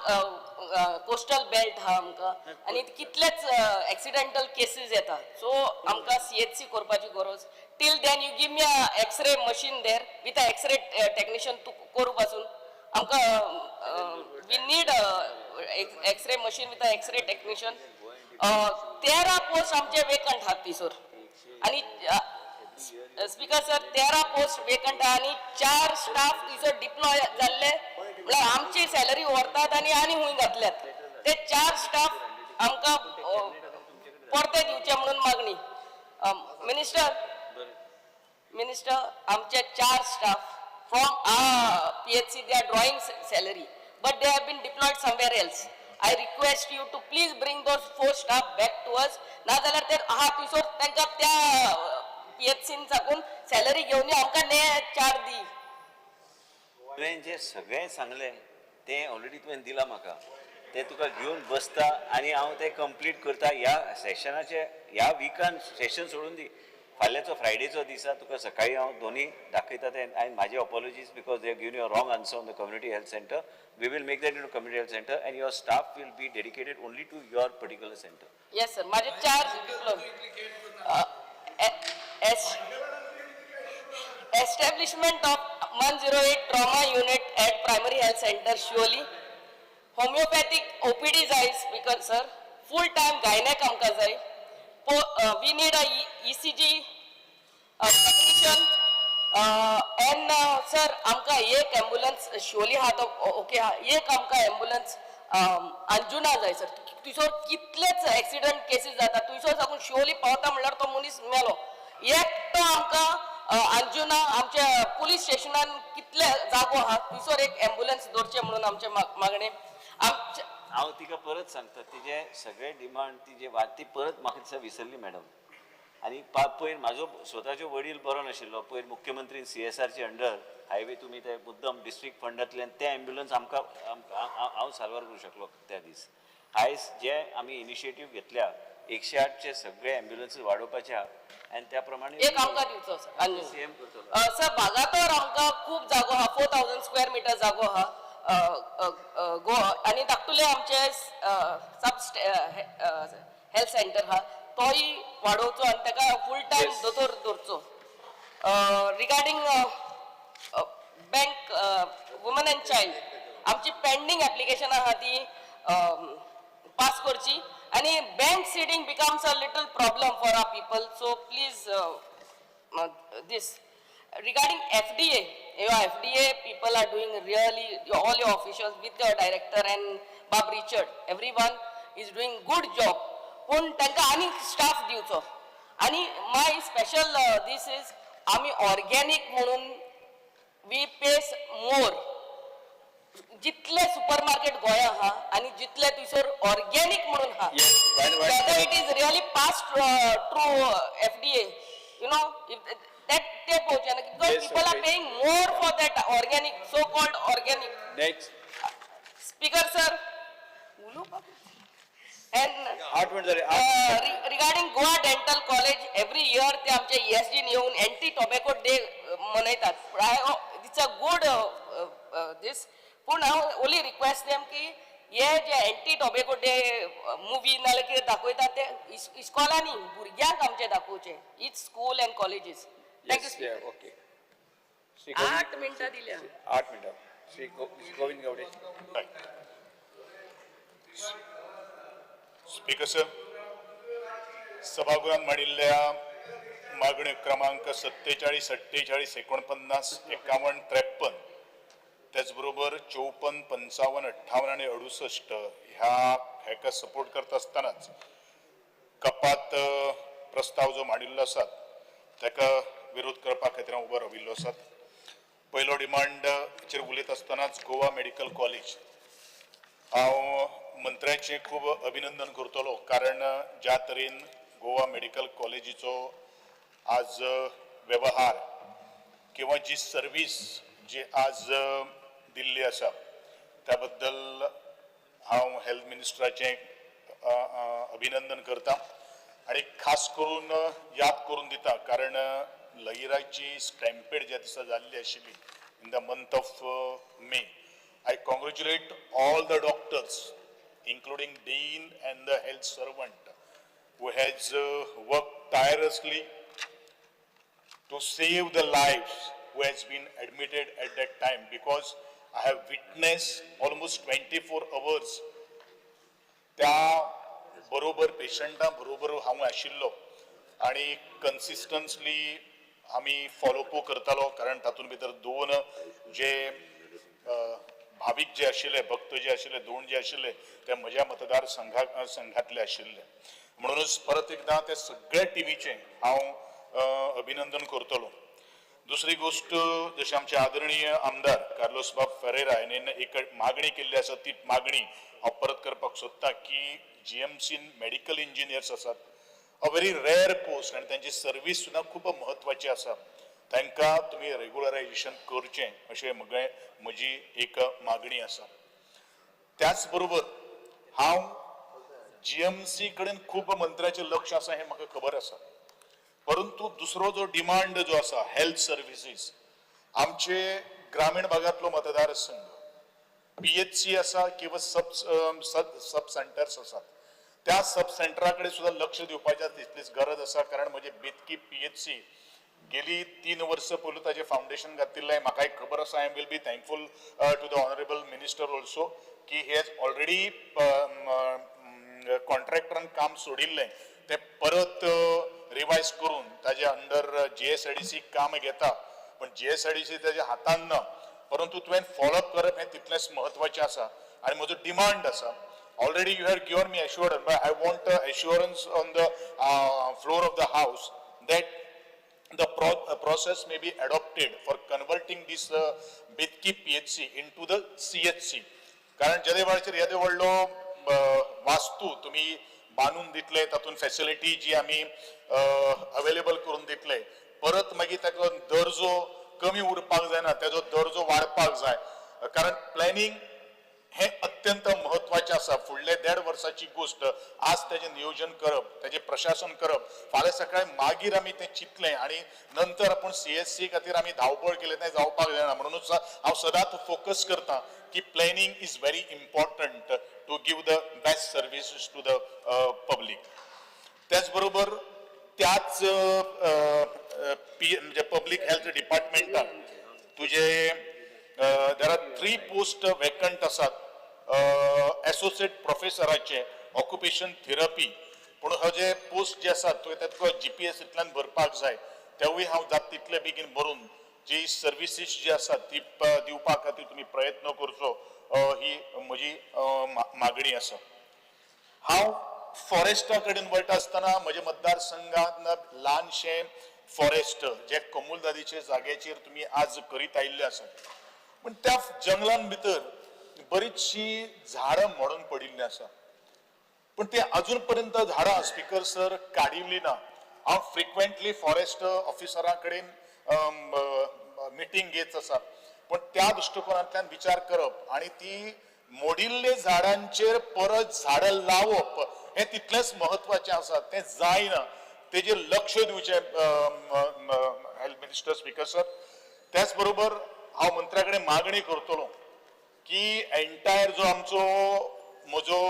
Speaker 1: coastal belt आहा आमकां आनी कितलेच एक्सिडेंटल केसीस येता, सो आमकां सी एच सी करपाची गरज. Till then you give me a x-ray machine there with a x-ray technician. तूं करूं पासून आमकां we need x-ray machine with a x-ray technician. 13 post आमचे वेकंट आहात थंयसर आनी स्पीकर सर, 13 पोस्ट वेकंट आहा आनी 4 स्टाफ थंयसर डिप्लॉय जाल्ले, म्हळ्यार आमची सॅलरी व्हरतात आनी आनी हुंय घातल्यात. ते 4 स्टाफ आमकां परते दिवचे म्हणून मागणी. मिनिस्टर, मिनिस्टर, आमचे 4 staff from PHC, they are drawing salary, but they have been deployed somewhere else. I request you to please bring those 4 staff back to us. नाजाल्यार ते आहा थंयसर तांकां त्या पी एच सीन साकून सॅलरी घेवन यो, आमकां ने 4 दी.
Speaker 4: तुवें जें सगळें सांगलें तें ऑलरेडी तुवें दिलां म्हाका, तें तुका घेवन बसता आनी हांव तें कंप्लीट करता. ह्या सेशनाचे ह्या विकान सेशन सोडून दी, फाल्यांचो फ्रायडेचो दिसा तुका सकाळी हांव दोनी दाखयता तें. आनी म्हाजे apologies because they given your wrong answer on the community health centre. We will make that in community health centre and your staff will be dedicated only to your particular centre.
Speaker 1: Yes sir, माझे 4 deploy. Establishment of 108 trauma unit at primary health centre Siolim. Homeopathic OPD जाय speaker sir, full time gynaec आमकां जाय. We need a ECG technician and sir आमकां एक एम्बुलन्स शिवोली आहा तो ओके आहा, एक आमकां एम्बुलन्स अंजुना जाय सर. थंयसर कितलेच एक्सिडंट केसीस जाता, थंयसर साकून शिवोली पावता म्हणल्यार तो मनीस मेलो. एकटो आमकां अंजुना आमच्या पुलीस स्टेशनान कितले जागो आहा थंयसर एक एम्बुलन्स दवरचें म्हणून आमचें मागणें आमचे.
Speaker 4: हांव तिका परत सांगता, तिजे सगळे डिमांड तिजे वाद ती परत म्हाका दिसता विसरली मॅडम. आनी पयर म्हाजो स्वताचो वडील बरो नाशिल्लो, पयर मुख्यमंत्री सी एस आरचे अंडर हायवे तुमी ते मुद्दम डिस्ट्रिक्ट फंडांतल्यान ते एम्ब्युलन्स आमकां हांव साल्वार करूं शकलो त्या दीस. आयज जे आमी इनिशिएटीव घेतल्या 108चे सगळे एम्ब्युलन्सीस वाडोवपाचे आहा आनी त्या प्रमाणे
Speaker 1: एक आमकां दिवचो सर अंजुना.
Speaker 4: सीएम करतलो.
Speaker 1: सर, बागातोर आमकां खूब जागो आहा, 4000 स्क्वेअर मिटर जागो आहा गोवा आनी धाकटुले आमचे सब हेल्थ सेंटर आहा तोय वाडोवचो आनी ताका फूल टायम दोतोर दवरचो. Regarding bank woman and child, आमची पेंडींग एप्लिकेशन आहा ती पास करची आनी bank seeding becomes a little problem for our people, so please this. Regarding FDA, your FDA people are doing really, all your officials with your director and Bob Richard, everyone is doing good job. पूण तांकां आनीक स्टाफ दिवचो. आनी माय स्पेशल this is आमी ऑर्गेनीक म्हणून we पे मोर. जितले सुपर मार्केट गोंया आहा आनी जितले थंयसर ऑर्गेनीक म्हणून आहा,
Speaker 2: Yes,
Speaker 1: whether it is really passed through FDA, if that ते पळोवचें ना, because people are paying more for that organic, so called organic.
Speaker 2: Next.
Speaker 1: Speaker sir, उलोवपाक. And
Speaker 2: 8 minute जाले, 8.
Speaker 1: Regarding Goa dental college, every year ते आमचे ईएसजीन येवन एंटी टोबॅको डे मनयतात. It's a good this, पूण हांव ओनली रिक्वेस्ट देम की हे जे एंटी टोबॅको डे मुवी नाल्यार कितें दाखयतात ते इस्कॉलांनी भुरग्यांक आमचे दाखोवचे, each school and colleges. Thank you.
Speaker 2: Okay.
Speaker 1: 8 मिनटां दिल्या.
Speaker 2: 8 मिनटां. श्री गोविंद गावडे.
Speaker 10: स्पीकर सर, सभागृहात मांडिल्ल्या मागण्यो क्रमांक 47, 48, 49, 51, 53, त्याचबरोबर 54, 55, 58 आणि 68 ह्या हेका सपोर्ट करता आसतनाच कपात प्रस्ताव जो मांडिल्लो आसा ताका विरोध करपा खातीर हांव उबो राविल्लो आसा. पयलो डिमांड चेर उलयत आसतनाच गोवा मेडिकल कॉलेज, हांव मंत्र्याचें खूब अभिनंदन करतलो, कारण ज्या तरेन गोवा मेडिकल कॉलेजीचो आज वेवहार किंवा जी सर्वीस जी आज दिल्ली आसा त्या बद्दल हांव हेल्थ मिनिस्टराचें अभिनंदन करता आनी खास करून याद करून दिता, कारण लहिराची स्टॅम्पेड ज्या दिसा जाल्ली आशिल्ली in the month of May, I congratulate all the doctors including dean and the health servant who has worked tirelessly to save the lives who has been admitted at that time, because I have witnessed almost 24 hours त्या बरोबर पेशंटा बरोबर हांव आशिल्लो आनी कन्सिस्टंटली आमी फॉलोअप करतालो, कारण तातूंत भितर दोन जे भावीक जे आशिल्ले, भक्त जे आशिल्ले, दोन जे आशिल्ले ते म्हज्या मतदार संघातले आशिल्ले. म्हणूनच परत एकदां त्या सगळ्या टिमीचें हांव अभिनंदन करतलो. दुसरी गोश्ट, जशें आमचे आदरणीय आमदार कार्लोस बाब फेरेरा हाणें एक मागणी केल्ली आसा, ती मागणी हांव परत करपाक सोदता की जीएमसीन मेडिकल इंजिनियर्स आसात, अ व्हेरी रेअर पोस्ट, आनी तांची सर्वीस सुद्दां खूब म्हत्वाची आसा, तांकां तुमी रेगुलरायजेशन करचें अशें म्हजी एक मागणी आसा. त्याच बरोबर हांव जीएमसी कडेन खूब मंत्र्याचें लक्ष आसा हें म्हाका खबर आसा, परंतु दुसरो जो डिमांड जो आसा हेल्थ सर्विसीस, आमचे ग्रामीण भागांतलो मतदारसंघ पीएचसी आसा किंवा सब सेंटर्स आसात, त्या सब सेंटरा कडेन सुद्दां लक्ष दिवपाची तितलीच गरज आसा, कारण म्हजे बेतकी पीएचसी गेली 3 वर्सां पयलू ताजें फावंडेशन घातिल्लें, म्हाकाय खबर आसा. I will be thankful to the honourable minister also की he has already कॉन्ट्रॅक्टरान काम सोडिल्लें तें परत रिवायज करून ताजे अंडर जीएसआयडीसी काम घेता, पण जीएसआयडीसी ताज्या हातान ना, परंतु तुवें फॉलोअप करप हें तितलेंच म्हत्वाचें आसा आनी म्हजो डिमांड आसा. Already you have given me assurance, but I want assurance on the floor of the house that the process may be adopted for converting this Betki PHC into the CHC. कारण जेदे वेळाचेर येदे व्हडलो वास्तू तुमी बांदून दितले, तातूंत फॅसिलिटी जी आमी अवेलेबल करून दितले, परत मागीर ताचो दर्जो कमी उरपाक जायना, ताचो दर्जो वाडपाक जाय, कारण प्लॅनिंग हें अत्यंत म्हत्वाचें आसा. फुडले 1.5 वर्साची गोश्ट, आज तेजें नियोजन करप, तेजें प्रशासन करप, फाल्यां सकाळी मागीर आमी तें चिंतलें आनी नंतर आपूण सीएससी खातीर आमी धांवपळ केलें तें जावपाक जायना. म्हणूनच हांव सदांच फोकस करता की planning is very important to give the best services to the public. त्याच बरोबर त्याच पी म्हणजे पब्लीक हेल्थ डिपार्टमेंटान तुजे there are 3 post vacant आसात एसोसिएट प्रोफेसराचे ऑक्युपेशन थेरपी, पूण हो जे पोस्ट जे आसात तुवें ते तुका जीपीएसींतल्यान भरपाक जाय, तेवूय हांव जाता तितले बेगीन भरून जी सर्विसीस जी आसात ती दिवपा खातीर तुमी प्रयत्न करचो, ही म्हजी मागणी आसा. हांव फॉरेस्टा कडेन वयता आसतना म्हज्या मतदारसंघात ल्हानशें फॉरेस्ट जे कमुलदादीचे जाग्याचेर तुमी आज करीत आयिल्ले आसात, पूण त्या जंगलान भितर बरीचशी झाडां मोडून पडिल्लीं आसा, पूण ते अजून पर्यंत झाडां स्पीकर सर काडिल्ली ना. हांव फ्रिक्वेंटली फॉरेस्ट ऑफिसरा कडेन मिटींग घेत आसा, पूण त्या दृश्टिकोनांतल्यान विचार करप आनी ती मोडिल्ले झाडांचेर परत झाडां लावप हें तितलेंच म्हत्वाचें आसा. तें जायना, तेजेर लक्ष दिवचें हेल्थ मिनिस्टर स्पीकर सर. त्याच बरोबर हांव मंत्र्या कडेन मागणी करतलो की एंटायर जो आमचो म्हजो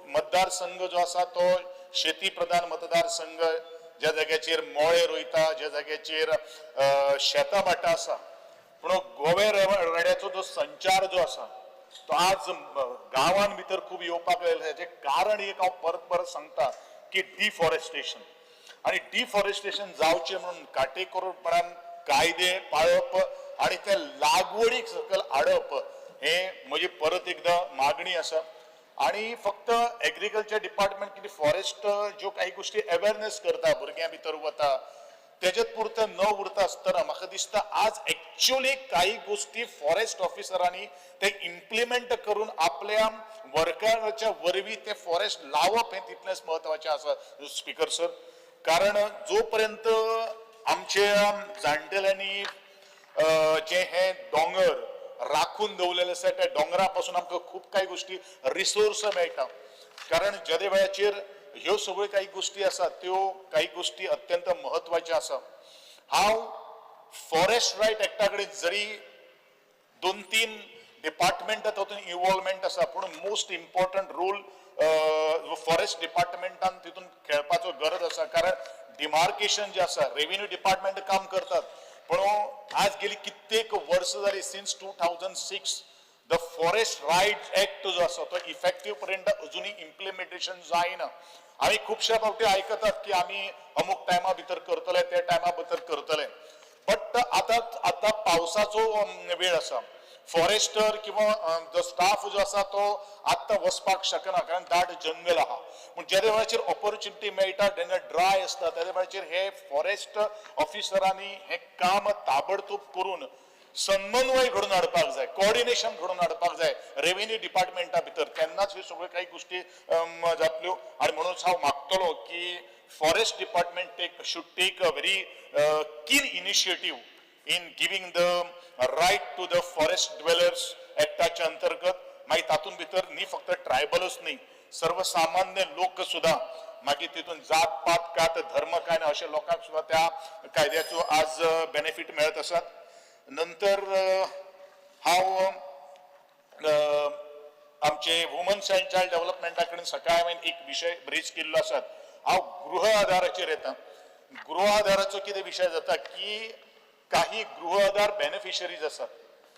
Speaker 10: मतदारसंघ जो आसा तो शेती प्रधान मतदारसंघ, ज्या जाग्याचेर मोळे रोयता, ज्या जाग्याचेर शेतां भाटां आसा, पूण गोवे रेड्याचो जो संचार जो आसा तो आज गांवान भितर खूब येवपाक लागला. हेचें कारण एक हांव परत परत सांगता की डिफॉरेस्टेशन, आनी डिफॉरेस्टेशन जावचें म्हणून काटेकोरपणान कायदे पाळप आनी ते लागवडीक सकयल हाडप हे म्हजी परत एकदां मागणी आसा. आनी फक्त एग्रीकल्चर डिपार्टमेंट कितें फॉरेस्ट ज्यो काही गोश्टी अवेरनेस करता, भुरग्यां भितर वता, तेजेत पुरतें न उरता आसतना म्हाका दिसता आज एक्च्युअली काही गोश्टी फॉरेस्ट ऑफिसरांनी ते इम्प्लिमेंट करून आपल्या वर्कराच्या वरवीं ते फॉरेस्ट लावप हें तितलेंच म्हत्वाचें आसा स्पीकर सर. कारण जो पर्यंत आमच्या जाणटेल्यांनी जे हे दोंगर राखून दवरलेले आसा त्या दोंगरा पासून आमकां खूब कांय गोश्टी रिसोर्स मेळटा. कारण जेदे वेळाचेर ह्यो सगळ्यो काही गोश्टी आसा त्यो काही गोश्टी अत्यंत म्हत्वाच्यो आसा. हांव फॉरेस्ट रायट एक्टा कडेन जरी 2-3 डिपार्टमेंटां तातूंत इन्वॉल्वमेंट आसा, पूण मोस्ट इम्पॉर्टंट रोल फॉरेस्ट डिपार्टमेंटान तितून खेळपाचो गरज आसा. कारण डिमार्केशन जें आसा रेव्हेन्यू डिपार्टमेंट काम करतात, पूण आज गेली कित्येक वर्सां जाली since 2006 the forest right act जो आसा तो इफेक्टीव पर्यंत अजुनूय इम्प्लिमेंटेशन जायना. आमी खुबश्या फावटी आयकतात की आमी अमूक टायमा भितर करतले, त्या टायमा भितर करतले, बट आतां आतां पावसाचो वेळ आसा. फॉरेस्टर किंवा जो स्टाफ जो आसा तो आत्तां वचपाक शकना कारण दाट जंगल आहा. पूण जेदे वेळाचेर ऑपॉर्च्युनिटी मेळटा जेन्ना ड्राय आसता तेदे वेळाचेर हे फॉरेस्ट ऑफिसरांनी हें काम ताबडतोब करून समन्वय घडोवन हाडपाक जाय, कोऑर्डिनेशन घडोवन हाडपाक जाय रेव्हेन्यू डिपार्टमेंटा भितर, तेन्नाच ह्यो सगळ्यो काही गोश्टी जातल्यो. आनी म्हणूनच हांव मागतलो की forest department should take a very keen initiative in giving the right to the forest dwellers ऍक्टाच्या अंतर्गत. मागीर तातूंत भितर न्ही फक्त ट्रायबलूच न्ही, सर्वसामान्य लोक सुद्दां, मागीर तितून जात पात कात धर्म काय ना अशे लोकांक सुद्दां त्या कायद्याचो आज बेनिफीट मेळत आसात. नंतर हांव आमचे वुमन्स अँड चायल्ड डेव्हलपमेंटा कडेन सकाळी हांवें एक विशय रेज केल्लो आसात. हांव गृह आधाराचेर येता. गृह आधाराचो कितें विशय जाता की काही गृह आधार बेनिफिशरीज आसात,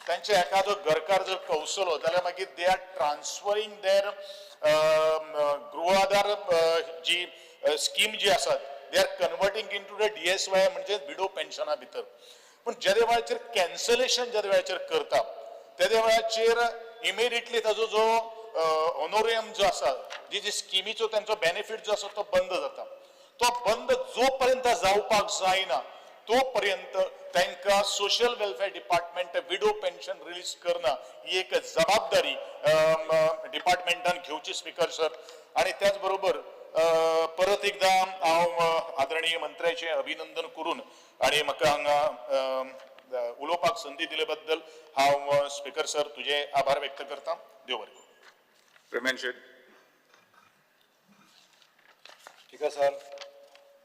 Speaker 10: तांचे एखादो घरकार जर कौसलो जाल्यार मागीर they are transferring there Gruha Aadhaar ji scheme जी आसा they are converting into the DSY म्हणजे विडो पेन्शना भितर. पूण जेदे वेळाचेर कॅन्सलेशन जेदे वेळाचेर करता तेदे वेळाचेर इमिडिएटली ताजो जो ऑनोरियम जो आसा, जी जी स्किमीचो तांचो बेनिफीट जो आसा तो बंद जाता. तो बंद जो पर्यंत जावपाक जायना तो पर्यंत तांकां social welfare department widow pension release करना ही एक जबाबदारी डिपार्टमेंटान घेवची स्पीकर सर. आनी त्याच बरोबर परत एकदां हांव आदरणीय मंत्र्याचें अभिनंदन करून आनी म्हाका हांगा उलोवपाक संदी दिले बद्दल हांव स्पीकर सर तुजे आभार व्यक्त करता. देव बरें करूं.
Speaker 2: प्रेमेन शेट.
Speaker 11: ठीक आहे सर,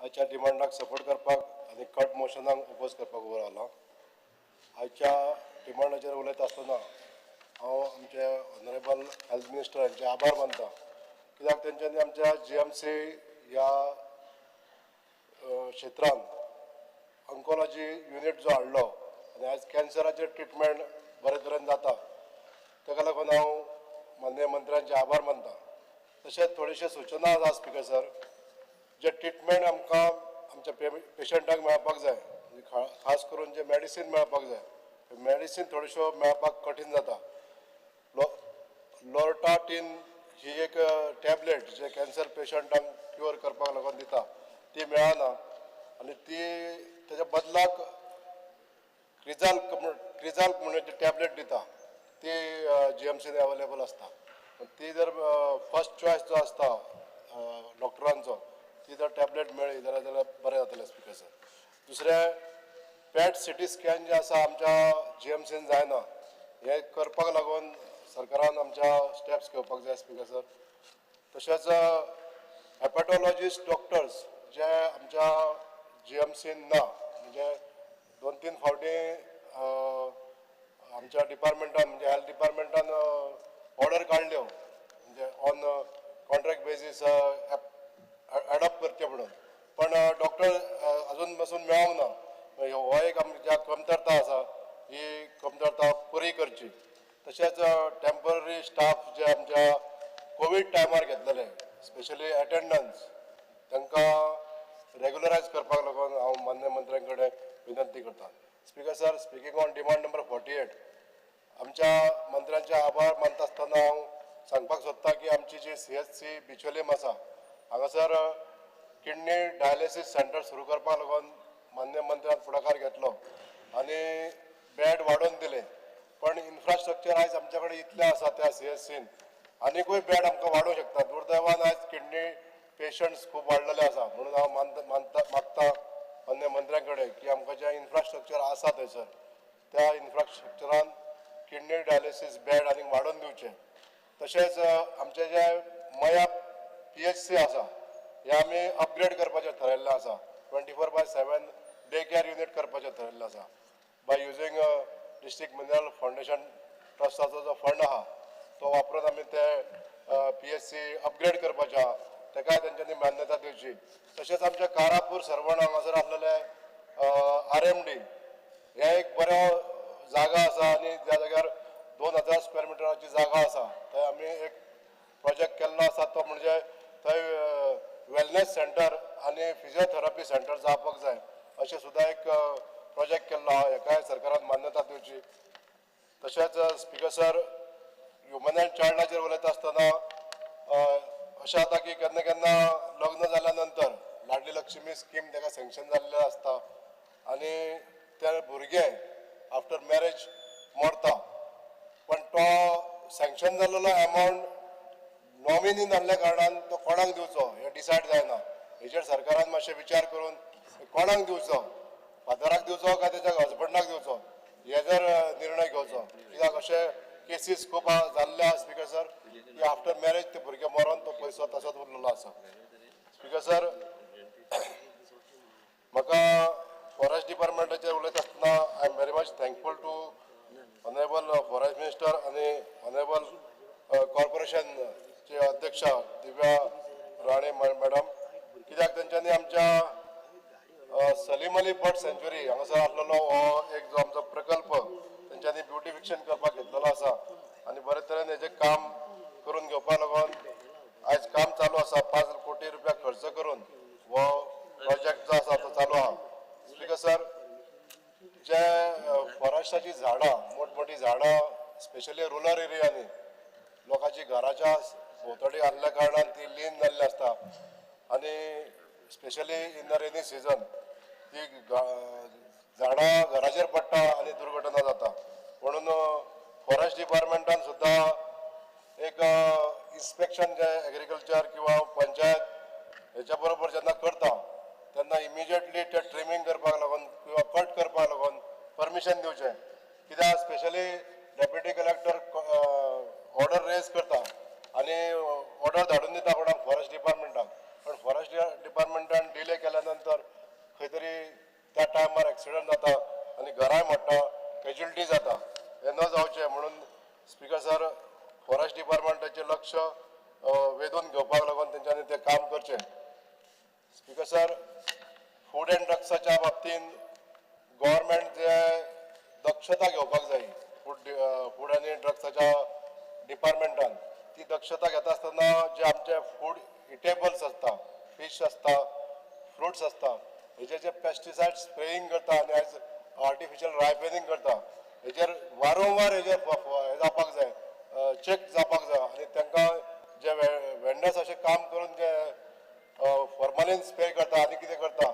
Speaker 11: आयच्या डिमांडाक सपोर्ट करपाक आनी कट मोशनाक ओपोज करपाक उबो रावला. आयच्या डिमांडाचेर उलयता आसतना हांव आमचे ऑनरेबल हेल्थ मिनिस्टर हांचे आभार मानता, कित्याक तेंच्यांनी आमच्या GMC ह्या क्षेत्रान ऑन्कोलॉजी युनीट जो हाडलो आनी आयज कॅन्सराचेर ट्रिटमेंट बरे तरेन जाता, ताका लागून हांव माननीय मंत्र्यांचे आभार मानता. तशेंच थोडेशे सुचना आसा स्पीकर सर, जे ट्रिटमेंट आमकां आमच्या पेशंटाक मेळपाक जाय, खास करून जे मेडिसीन मेळपाक जाय, मेडिसीन थोड्योश्यो मेळपाक कठीण जाता. लोर्टाटीन ही एक टॅबलेट जे कॅन्सर पेशंटांक क्युअर करपाक लागून दिता ती मेळना आनी ती तेच्या बदलाक क्रिजाल्क म्हणून जी टॅबलेट दिता ती GMCन अवेलेबल आसता. ती जर फर्स्ट चॉयस जो आसता डॉक्टरांचो ती जर टॅबलेट मेळ्ळी जाल्यार बरें जातलें स्पीकर सर. दुसरें पॅट सिटी स्कॅन जें आसा आमच्या GMCन जायना, हें करपाक लागून सरकारान आमच्या स्टेप्स घेवपाक जाय स्पीकर सर. तशेंच हेपॅटॉलॉजिस्ट डॉक्टर्स जे आमच्या जीएमसीन ना, म्हणजे 2-3 फावटी आमच्या डिपार्टमेंटान म्हणजे हेल्थ डिपार्टमेंटान ऑर्डर काडल्यो, म्हणजे ऑन कॉन्ट्रॅक्ट बेजीस एडॉप्ट करचे म्हणून, पण डॉक्टर अजून पासून मेळोंक ना. हो एक आमच्या कमतरता आसा, ही कमतरता पुरी करची. तशेंच टेम्पररी स्टाफ जे आमच्या कोवीड टायमार घेतलेले, स्पेशली अटेंडन्स, तांकां रेगुलरायज करपाक लागून हांव मान्य मंत्र्यां कडेन विनंती करता. Speaker sir, speaking on demand number 48, आमच्या मंत्र्यांचे आभार मानता आसतना हांव सांगपाक सोदता की आमची जी CHC बिचोलीम आसा, हांगासर किडनी डायलिसीस सेंटर सुरू करपाक लागून मान्य मंत्र्यान फुडाकार घेतलो आनी बेड वाडोवन दिले, पण इन्फ्रास्ट्रक्चर आयज आमच्या कडेन इतलें आसा त्या CHCन आनीकूय बेड आमकां वाडोवंक शकता. दुर्दैवान आयज किडनी पेशंट्स खूब वाडलेले आसा, म्हणून हांव मागता मान्य मंत्र्यां कडेन की आमकां जें इन्फ्रास्ट्रक्चर आसा थंयसर त्या इन्फ्रास्ट्रक्चरान किडनी डायलिसीस बेड आनीक वाडोवन दिवचें. तशेंच आमचें जें मया PHC आसा, हें आमी अपग्रेड करपाचें थारायल्लें आसा. 24/7 डे केअर युनीट करपाचें थारायल्लें आसा by using district mineral foundation ट्रस्टाचो जो फंड आहा तो वापरून आमी ते PHC upgrade करपाचें आहा, ताकाय तेंच्यांनी मान्यता दिवची. तशेंच आमच्या कारापूर सर्वण हांगासर आसलेले RMD हे एक बरो जागा आसा आनी ज्या जाग्यार 2000 स्क्वेअर मिटराची जागा आसा, थंय आमी एक प्रोजेक्ट केल्लो आसा, तो म्हणजे थंय वेलनेस सेंटर आनी फिजियोथेरपी सेंटर जावपाक जाय अशें सुद्दां एक प्रोजेक्ट केल्लो आहा, हेकाय सरकारान मान्यता दिवची. तशेंच स्पीकर सर, ह्युमन अँड चायल्डाचेर उलयता आसतना अशें जाता की केन्ना केन्ना लग्न जाल्या नंतर लाडली लक्ष्मी स्कीम ताका सँक्शन जाल्लें आसता आनी ते भुरगें आफ्टर मॅरेज मरता, पण तो सँक्शन जाल्लो एमावंट नॉमिनी नासल्या कारणान तो कोणाक दिवचो हें डिसायड जायना. हेचेर सरकारान मातशें विचार करून कोणाक दिवचो, फादराक दिवचो काय तेच्या हजबंडाक दिवचो, हे जर निर्णय घेवचो. कित्याक अशे केसीस खूब जाल्ले आसा स्पीकर सर की आफ्टर मॅरेज ते भुरगे मरोन तो पयसो तसोच उरलेलो आसा. स्पीकर सर, म्हाका फॉरेस्ट डिपार्टमेंटाचेर उलयता आसतना I am very much thankful to honourable forest minister आनी ऑनरेबल कॉर्पोरेशनचे अध्यक्ष दिव्या राणे मॅडम, कित्याक तेंच्यांनी आमच्या सलीम अली बर्ड सँच्युरी हांगासर आसलेलो हो एक जो आमचो प्रकल्प तेंच्यांनी ब्युटिफिकेशन करपाक घेतलेलो आसा आनी बरे तरेन हेजें काम करून घेवपाक लागून आयज काम चालू आसा. 5 कोटी रुपया खर्च करून हो प्रोजेक्ट जो आसा तो चालू आहा. स्पीकर सर, जे फॉरेस्टाची झाडां, मोठमोठी झाडां स्पेशली रुरल एरियांनी लोकांची घराच्या भोंवतणी आसल्या कारणान ती लीन जाल्ली आसता आनी specially in the rainy season ती झाडां घराचेर पडटा आनी दुर्घटना जाता. म्हणून फॉरेस्ट डिपार्टमेंटान सुद्दां एक इन्स्पेक्शन जे एग्रीकल्चर किंवा पंचायत हेच्या बरोबर जेन्ना करता तेन्ना इमिजिएटली ते ट्रिमींग करपाक लागून किंवा कट करपाक लागून परमिशन दिवचें. कित्याक specially deputy collector order raise करता आनी ऑर्डर धाडून दिता कोणाक फॉरेस्ट डिपार्टमेंटाक, पण फॉरेस्ट डिपार्टमेंटान डिले केल्या नंतर खंय तरी त्या टायमार एक्सिडंट जाता आनी घरांय मोडटा, कॅज्युलिटी जाता. हें न जावचें म्हणून स्पीकर सर, फॉरेस्ट डिपार्टमेंटाचें लक्ष वेधून घेवपाक लागून तेंच्यांनी तें काम करचें. स्पीकर सर, फूड अँड ड्रग्साच्या बाबतींत गव्हर्मेंट जे दक्षता घेवपाक जाय फूड आनी ड्रग्साच्या डिपार्टमेंटान ती दक्षता घेता आसतना जे आमचे फूड इटेबल्स आसता, फीश आसता, फ्रुट्स आसता, हेजे जे पेस्टिसायड स्प्रेईंग करता आनी आयज आर्टिफिशियल रायपनिंग करता, हेजेर वारंवार हेजेर हे जावपाक जाय, चॅक जावपाक जाय आनी तांकां जे वेंडर्स अशें काम करून जे फॉर्मलिन स्प्रे करता आनी कितें करता,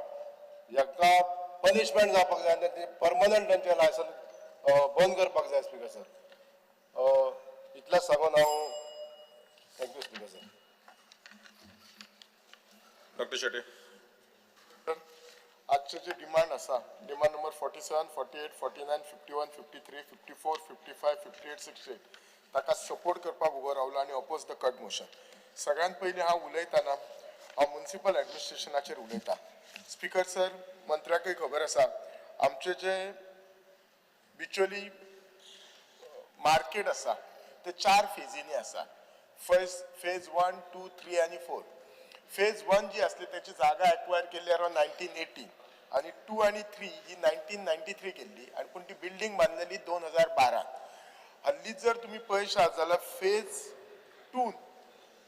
Speaker 11: हांकां पनिशमेंट जावपाक जाय आनी तेंचे परमनंट तेंचें लायसन बंद करपाक जाय. स्पीकर सर, इतलेंच सांगून हांव thank you speaker sir.
Speaker 5: Doctor Shetye.
Speaker 3: आजचे जे डिमांड आसा, demand number 47, 48, 49, 51, 53, 54, 55, 58, 68 ताका सपोर्ट करपाक उबो रावलो आनी oppose the cut motion. सगळ्यांत पयलीं हांव उलयतना हांव मुन्सिपल एडमिनिस्ट्रेशनाचेर उलयतां. स्पिकर सर, मंत्र्याकूय खबर आसा आमचे जे बिचोली मार्केट आसा ते 4 फेजींनी आसा. फर्स्ट फेज 1, 2, 3 आनी 4. फेज 1 जी आसली त्याची जागा एक्वायर केल्ली अरावंड 1980 आनी 2 आनी 3 ही 1993 केल्ली आनी पूण ती बिल्डींग बांदलेली 2012. हल्लीच जर तुमी पळयशात जाल्यार फेज 2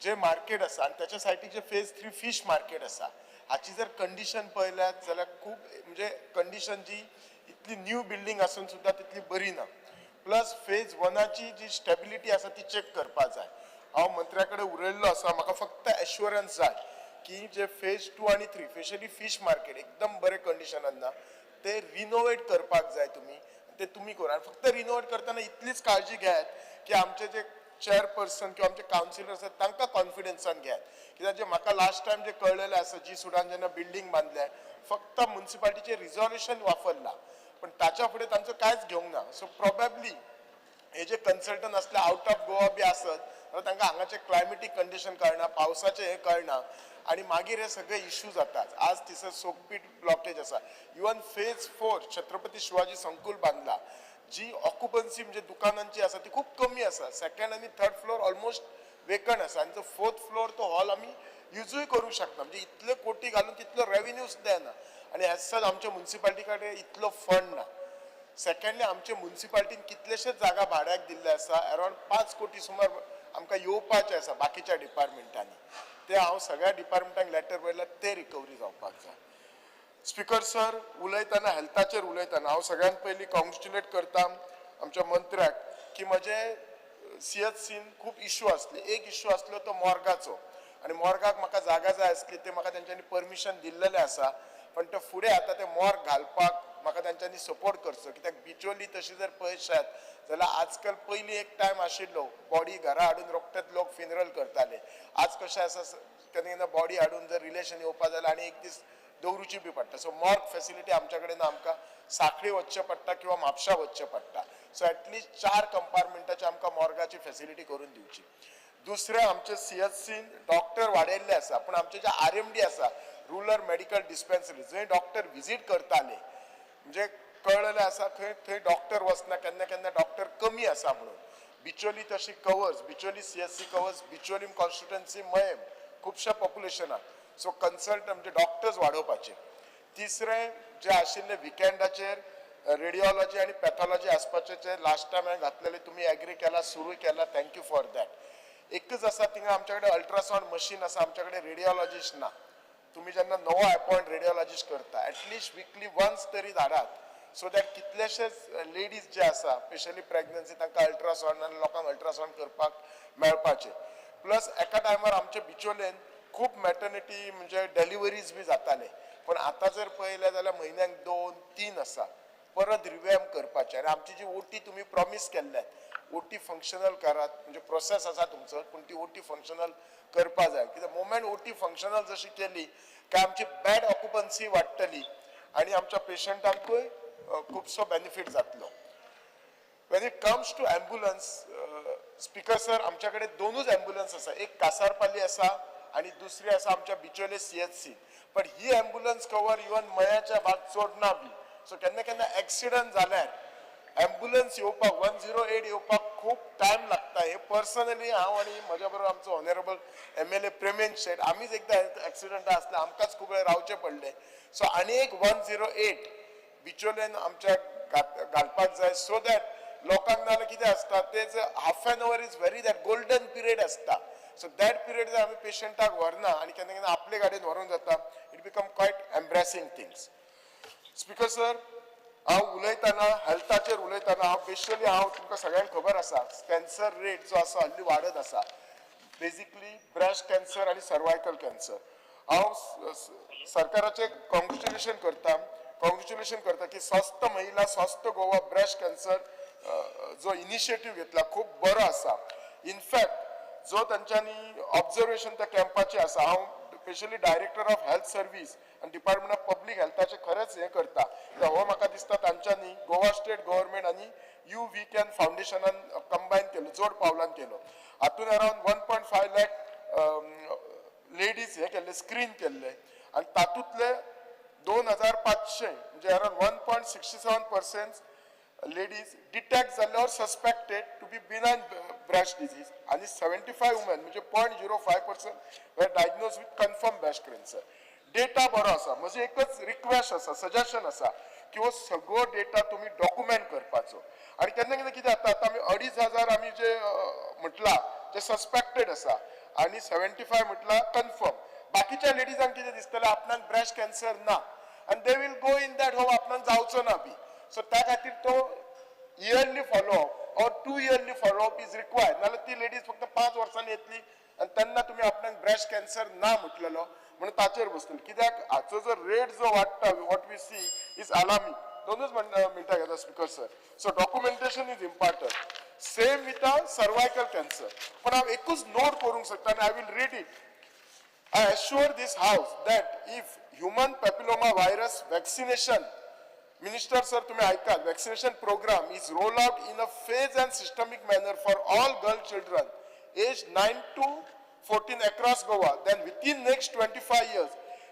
Speaker 3: जे मार्केट आसा आनी त्याच्या सायडीक जे फेज 3 फीश मार्केट आसा हाची जर कंडिशन पळयल्यात जाल्यार खूब म्हणजे कंडिशन जी इतली न्यू बिल्डींग आसून सुद्दां तितली बरी ना. प्लस फेज 1ची जी स्टेबिलिटी आसा ती चॅक करपा जाय. हांव मंत्र्या कडेन उलयल्लो आसा, म्हाका फक्त एश्युरन्स जाय की जे फेज 2 आनी 3 स्पेशली फीश मार्केट एकदम बरे कंडिशनान ना ते रिनोवेट करपाक जाय तुमी, ते तुमी करा. आनी फक्त रिनोवेट करतना इतलीच काळजी घेयात की आमचे जे चेअरपर्सन किंवा आमचे कावन्सिलर आसात तांकां कॉन्फिडन्सान घेयात. कित्याक जे म्हाका लास्ट टायम जे कळ्ळेलें आसा जी सुडान जेन्ना बिल्डींग बांदल्या फक्त मुन्सिपालिटीचें रिजोल्युशन वापरलां पण ताच्या फुडें तांचो कांयच घेवंक ना. सो प्रोबेबली हे जे कन्सल्टंट आसले आवट ऑफ गोवा बी आसत जाल्यार तांकां हांगाचें क्लायमेटीक कंडिशन कळना, पावसाचें हें कळना आनी मागीर हे सगळे इश्यू जातात. आज थंयसर सोकपीट ब्लॉकेज आसा. इवन फेज 4 छत्रपती शिवाजी संकुल बांदला जी ऑक्युपन्सी म्हणजे दुकानांची आसा ती खूब कमी आसा. सेकंड आनी थर्ड फ्लोर ऑलमोस्ट वेकंट आसा आनी जो फोर्थ फ्लोर तो हॉल आमी युजूय करूंक शकना. म्हणजे इतले कोटी घालून तितलो रेवेन्यू सुद्दां येना आनी एज सच आमच्या मुन्सिपालिटी कडेन इतलो फंड ना. सेकंडली आमचे मुन्सिपालिटीन कितलेशेच जागा भाड्याक दिल्ले आसा, अरावंड 5 कोटी सुमार आमकां येवपाचे आसा बाकीच्या डिपार्टमेंटांनी. ते हांव सगळ्या डिपार्टमेंटांक लेटर बरयला ते रिकवरी जावपाक जाय. स्पिकर सर, उलयतना हेल्थाचेर उलयतना हांव सगळ्यांत पयलीं कॉंग्रेच्युलेट करता आमच्या मंत्र्याक की म्हजे CHCन खूब इश्यू आसले. एक इश्यू आसलो तो मॉर्गाचो आनी मॉर्गाक म्हाका जागा जाय आसली ते म्हाका तेंच्यांनी परमिशन दिल्लेलें आसा, पण ते फुडें आतां ते मॉर्ग घालपाक म्हाका तेंच्यांनी सपोर्ट करचो. कित्याक बिचोली तशी जर पळयशात जाल्यार आजकाल पयलीं एक टायम आशिल्लो बॉडी घरा हाडून रोखडेच लोक फ्युनरल करताले. आज कशें आसा केन्ना केन्ना बॉडी हाडून जर रिलेशन येवपा जाल्यार आनी एक दीस दवरूची बी पडटा. सो मॉर्ग फेसिलिटी आमच्या कडेन आमकां साखळी वचचें पडटा किंवा म्हापशा वचचें पडटा. सो एटलिस्ट 4 कंपार्टमेंटाची आमकां मॉर्गाची फेसिलिटी करून दिवची. दुसरें आमचे CHCन डॉक्टर वाडयल्ले आसा पूण आमचे जे RMD आसा रुरल मेडिकल डिस्पेन्सरी जंय डॉक्टर विजीट करताले म्हणजे कळ्ळेलें आसा थंय थंय डॉक्टर वचना, केन्ना केन्ना डॉक्टर कमी आसा म्हणून. बिचोली तशी covers Bicholim CHC covers Bicholim constituency Mayem खुबश्या पॉप्युलेशनाक. सो कन्सल्ट म्हणजे डॉक्टर्स वाडोवपाचे. तिसरें जे आशिल्ले विकेंडाचेर रेडिओलॉजी आनी पॅथॉलॉजी आसपाचें जे लास्ट टायम हांवें घातलेलें तुमी एग्री केला, सुरू केला, thank you for that. एकच आसा थिंगा आमच्या कडेन अल्ट्रासावंड मशीन आसा, आमच्या कडेन रेडिओलॉजिस्ट ना. तुमी जेन्ना नवो अपॉयंट रेडिओलॉजिस्ट करता एटलिस्ट विकली वन्स तरी धाडात सो that कितलेशेच लेडीज जे आसा स्पेशली प्रेग्नन्सी तांकां अल्ट्रासावंड आनी लोकांक अल्ट्रासावंड करपाक मेळपाचें. प्लस एका टायमार आमच्या बिचोलेन खूब मॅटर्निटी म्हणजे डेलिवरीज बी जाताले पण आतां जर पळयलें जाल्यार म्हयन्याक 2-3 आसा. परत रिवॅम्प करपाचें आनी आमची जी ओटी तुमी प्रॉमीस केल्ल्यात ओटी फंक्शनल करात, म्हणजे प्रोसेस आसा तुमचो पूण ती ओटी फंक्शनल करपा जाय. कित्याक मोमेंट ओटी फंक्शनल जशी केली काय आमची बॅड ऑक्युपन्सी वाडटली आनी आमच्या पेशंटांकूय खुबसो बेनिफीट जातलो. When it comes to ambulance, speaker sir, आमच्या कडेन 2 ॲम्ब्युलन्स आसा. एक कासारपाली आसा आनी दुसरी आसा आमच्या बिचोले CHC. पण ही ॲम्ब्युलन्स कवर इवन मयाच्या भाग चड ना बी. सो केन्ना केन्ना एक्सिडंट जाल्यार ॲम्ब्युलन्स येवपाक 108 येवपाक खूब टायम लागता. हे पर्सनली हांव आनी म्हज्या बरोबर आमचो ऑनरेबल MLA Premen शेट आमीच एकदां एक्सिडंट आसले आमकांच खूब वेळ रावचें पडलें. सो आनी एक 108 बिचोलेन आमच्या घालपाक जाय सो that लोकांक नाजाल्यार कितें आसता तेच half an hour is very that golden period आसता. सो that period जर आमी पेशंटाक व्हरना आनी केन्ना केन्ना आपले गाडयेन व्हरोन जाता it become quite embarrassing things. Speaker sir, हांव उलयतना हेल्थाचेर उलयतना हांव बेसिकली हांव तुमकां सगळ्यांक खबर आसा कॅन्सर रेट जो आसा हल्ली वाडत आसा, बेसिकली ब्रेस्ट कॅन्सर आनी सर्वायकल कॅन्सर. हांव सरकाराचें कॉंग्रेच्युलेशन करता की स्वस्थ महिला स्वस्थ गोवा ब्रेस्ट कॅन्सर जो इनिशिएटीव घेतला खूब बरो आसा. इनफॅक्ट जो तांच्यांनी ऑब्जर्वेशन त्या कॅम्पाचें आसा, हांव specially director of health service आनी डिपार्टमेंट ऑफ पब्लीक हेल्थाचें खरेंच हें करता. हो म्हाका दिसता तांच्यांनी गोवा स्टेट गव्हर्मेंट आनी you we can फावंडेशनान कंबायन केलो, जोड पावलान केलो. हातून अरावंड 1.5 लाख लेडीज हे केल्ले, स्क्रीन केल्ले आनी तातूंतले 2500 म्हणजे around 1.67% ladies detect जाल्ले or suspected to be benign breast disease आनी 75 वुमेन म्हणजे 0.05% were diagnosed with confirm breast cancer. Data बरो आसा. म्हजी एकच रिक्वेस्ट आसा, सजेशन आसा की हो सगळो डेटा तुमी डॉक्युमेंट करपाचो. आनी केन्ना केन्ना कितें जाता, आतां आमी 2500 आमी जे म्हटलां जे सस्पेक्टेड आसा आनी 75 म्हटलां कन्फर्म, बाकीच्या लेडीजांक कितें दिसतलें आपणाक ब्रेस्ट कॅन्सर ना आनी they will go in that hope आपणाक जावचो ना बी. सो त्या खातीर तो yearly follow-up or 2 yearly follow-up is required. नाल्यार ती लेडीज फक्त 5 वर्सांनी येतली आनी तेन्ना तुमी आपणाक ब्रेस्ट कॅन्सर ना म्हटलेलो म्हणून ताचेर बसतली. कित्याक हाचो जो रेट जो वाडटा, what we see is alarming. दोनूच मिनटां घेता speaker sir. So documentation is important. Same with a cervical cancer. पण हांव एकूच नोट करूंक शकता आनी I will read it. I assure this house that if human papilloma virus vaccination, Minister sir, तुम्ही ऐका, vaccination program is rolled out in a phased and systemic manner for all girl children aged 9 to 14 across Goa, then within next 25 years,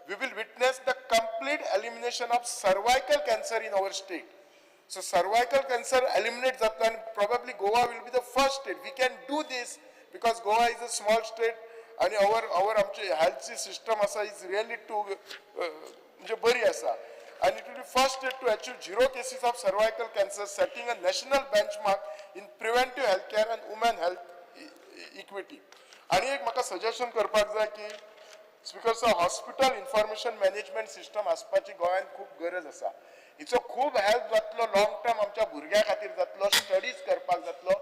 Speaker 3: we will witness the complete elimination of cervical cancer in our state. So cervical cancer eliminate जातलो and probably Goa will be the first state. We can do this because Goa is a small state आणि our आमची हेल्थची सिस्टम आसा is really to म्हणजे बरी आसा. And it will be first state to achieve 0 cases of cervical cancer, setting a national benchmark in preventive healthcare and women health equity. आणि एक म्हाका सजेशन करपाक जाय की speaker sir, hospital information management system आसपाची गोंयांत खूब गरज आसा. हिचो खूब हेल्प जातलो लॉंग टर्म आमच्या भुरग्यां खातीर जातलो, स्टडीज करपाक जातलो,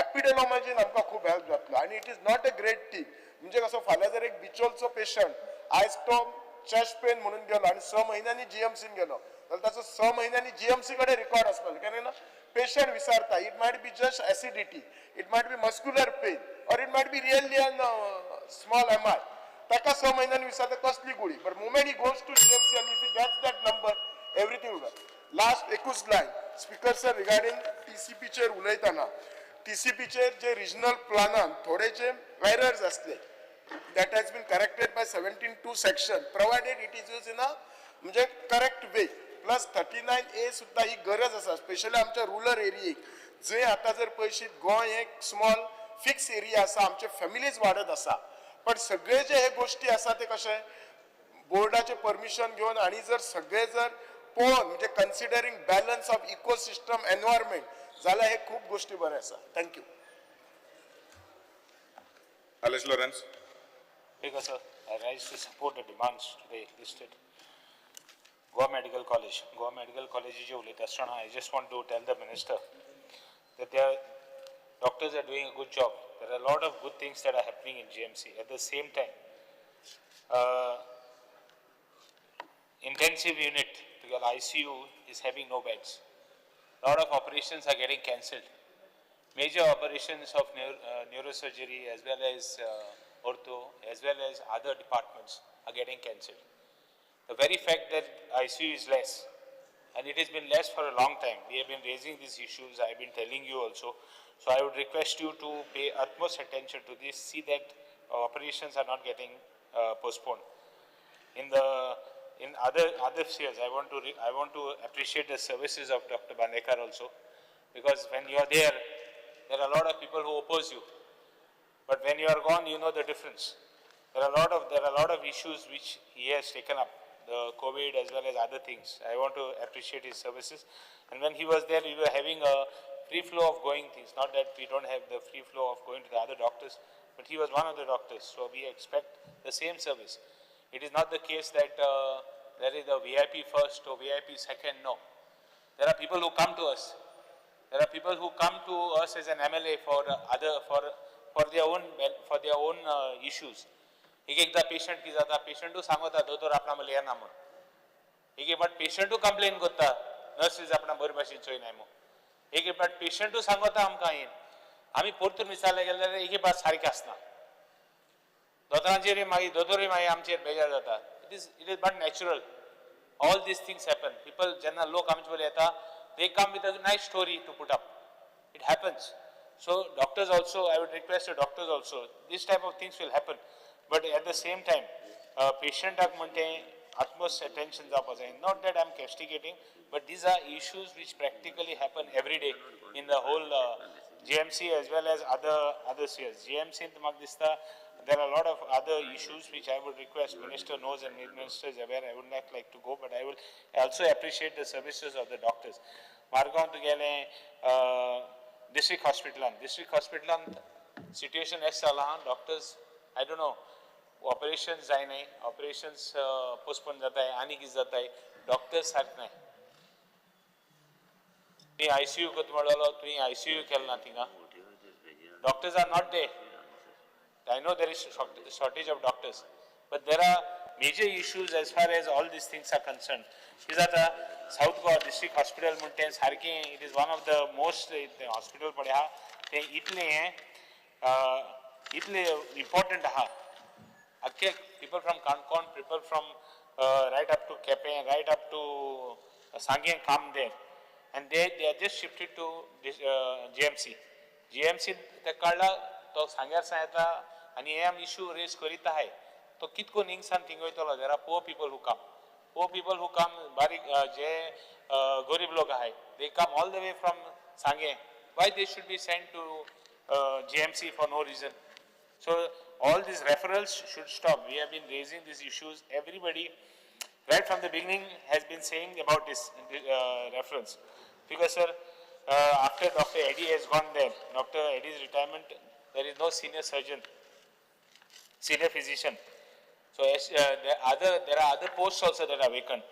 Speaker 3: एपिडेमॉलॉजीन आमकां खूब हेल्प जातलो. आनी it is not a great thing. म्हणजे कसो फाल्यां जर एक बिचोलचो पेशंट आयज तो चेस्ट पेन म्हणून गेलो आनी 6 म्हयन्यांनी जीएमसीन गेलो जाल्यार ताचो 6 म्हयन्यांनी जीएमसी कडेन रिकॉर्ड आसपाक जाय. कारण patient विसारता. It might be just acidity, it might be muscular pain or it might be really an small MI. ताका 6 म्हयन्यांनी विसारता कसली गुळी, but moment he goes to GMC आनी if he gets that number everything. Last एकूच लायन स्पीकर सर, रिगार्डींग टीसीपीचेर उलयतना, टीसीपीचेर जे रिजनल प्लानान थोडे जे एरर्स आसले that has been corrected by 17(2) section, provided it is used in a म्हणजे correct way. Plus 39A सुद्धा ही गरज आसा, स्पेशली आमच्या रुरल एरियेक जंय आतां जर पळयशीत गोंय एक स्मॉल फिक्स एरिया आसा, आमचे फॅमिलीज वाडत आसा, पण सगळे जे हे गोश्टी आसा ते कशे बोर्डाचे परमिशन घेवन आनी जर सगळे जर पळोवन म्हणजे considering balance of ecosystem environment जाल्यार हे खूब गोश्टी बऱ्यो आसा. Thank you.
Speaker 10: Alex Lawrence.
Speaker 12: Speaker sir, I rise to support the demands today listed. Goa Medical College. Goa Medical College जे उलयता आसतना I just want to tell the minister that their doctors are doing a good job. There are a lot of good things that are happening in GMC. At the same time, intensive unit, the ICU is having no beds. A lot of operations are getting cancelled. Major operations of neurosurgery as well as ortho as well as other departments are getting cancelled. The very fact that ICU is less, and it has been less for a long time. We have been raising these issues, I have been telling you also. So I would request you to pay utmost attention to this, see that operations are not getting postponed. In other spheres, I want to appreciate the services of Dr. Bandekar also, because when you are there, there are a lot of people who oppose you. But when you are gone, you know the difference. There are a lot of issues which he has taken up, the COVID as well as other things. I want to appreciate his services. And when he was there, we were having a free flow of going things. Not that we don't have the free flow of going to the other doctors, but he was one of the doctors. So we expect the same service. It is not the case that there is a VIP first or VIP second. No. There are people who come to us. There are people who come to us as an MLA for their own issues. एक एकदा पेशंट की जाता, पेशंटू सांगता दोतोर आपणा मला येना म्हूण. एक एक फावट पेशंटू कंप्लेन करता नर्सीस आपणा बरे भाशेन चोयनाय म्हूण. एक एक फावट पेशंटू सांगता आमकां येन. आमी परतून विचारले गेले जाल्यार एक एक फावट सारकें आसना. दोतोरांचेरूय मागीर दोतोरूय मागीर आमचेर बेजार जाता. It is but natural. All these things happen. People जेन्ना लोक आमचे बरोबर येता, they come with a nice story to put up. It happens. So doctors also, I would request the doctors also, this type of things will happen. But at the same time पेशंटाक म्हण तें utmost attention जावपा जाय. Not that I am castigating, but these are issues which practically happen every day in the whole GMC as well as other spheres. GMC म्हाका दिसता there are a lot of other issues which I would request minister knows and minister is aware. I would not like to go, but I will also appreciate the services of the doctors. Margaon तुगेलें डिस्ट्रिक्ट हॉस्पिटलान, डिस्ट्रिक्ट हॉस्पिटलान सिट्युएशन एश जालां, doctors I don't know, operations जायनाय, ऑपरेशन्स पोस्टपोन जाताय आनी कितें जाताय, डॉक्टर्स सारके नाय. तुवें आयसीयू करता म्हणलो, तुवें आयसीयू केलें ना थिंगा. Doctors are not there. I know there is shortage of doctors, but there are major issues as far as all these things are concerned. कितें जाता, सावथ गोवा डिस्ट्रिक्ट हॉस्पिटल म्हणटा तें सारकें, it is one of the most hospital पळय आहा तें, इतलें हें इतलें इम्पॉर्टंट आहा. आख्खे people from Canacona, people from right up to Quepem, right up to Sanguem come there, and they are just shifted to GMC. GMC ते काडला तो सांग्यार सावन येता आनी हे आमी इशू रेज करीत आहाय. तो कितको हिंगसान थिंग वयतलो. There are poor people who come, poor people who come, बारीक जे गरीब लोक आहाय, they come all the way from Sanguem. Why they should be sent to GMC for no reason? So all these referrals should stop. We have been raising these issues. Everybody, right from the beginning, has been saying about this reference. Because sir, after Dr. Eddie has gone there, Dr. Eddie's retirement, there is no senior surgeon, senior physician. So as, there are other posts also that are vacant.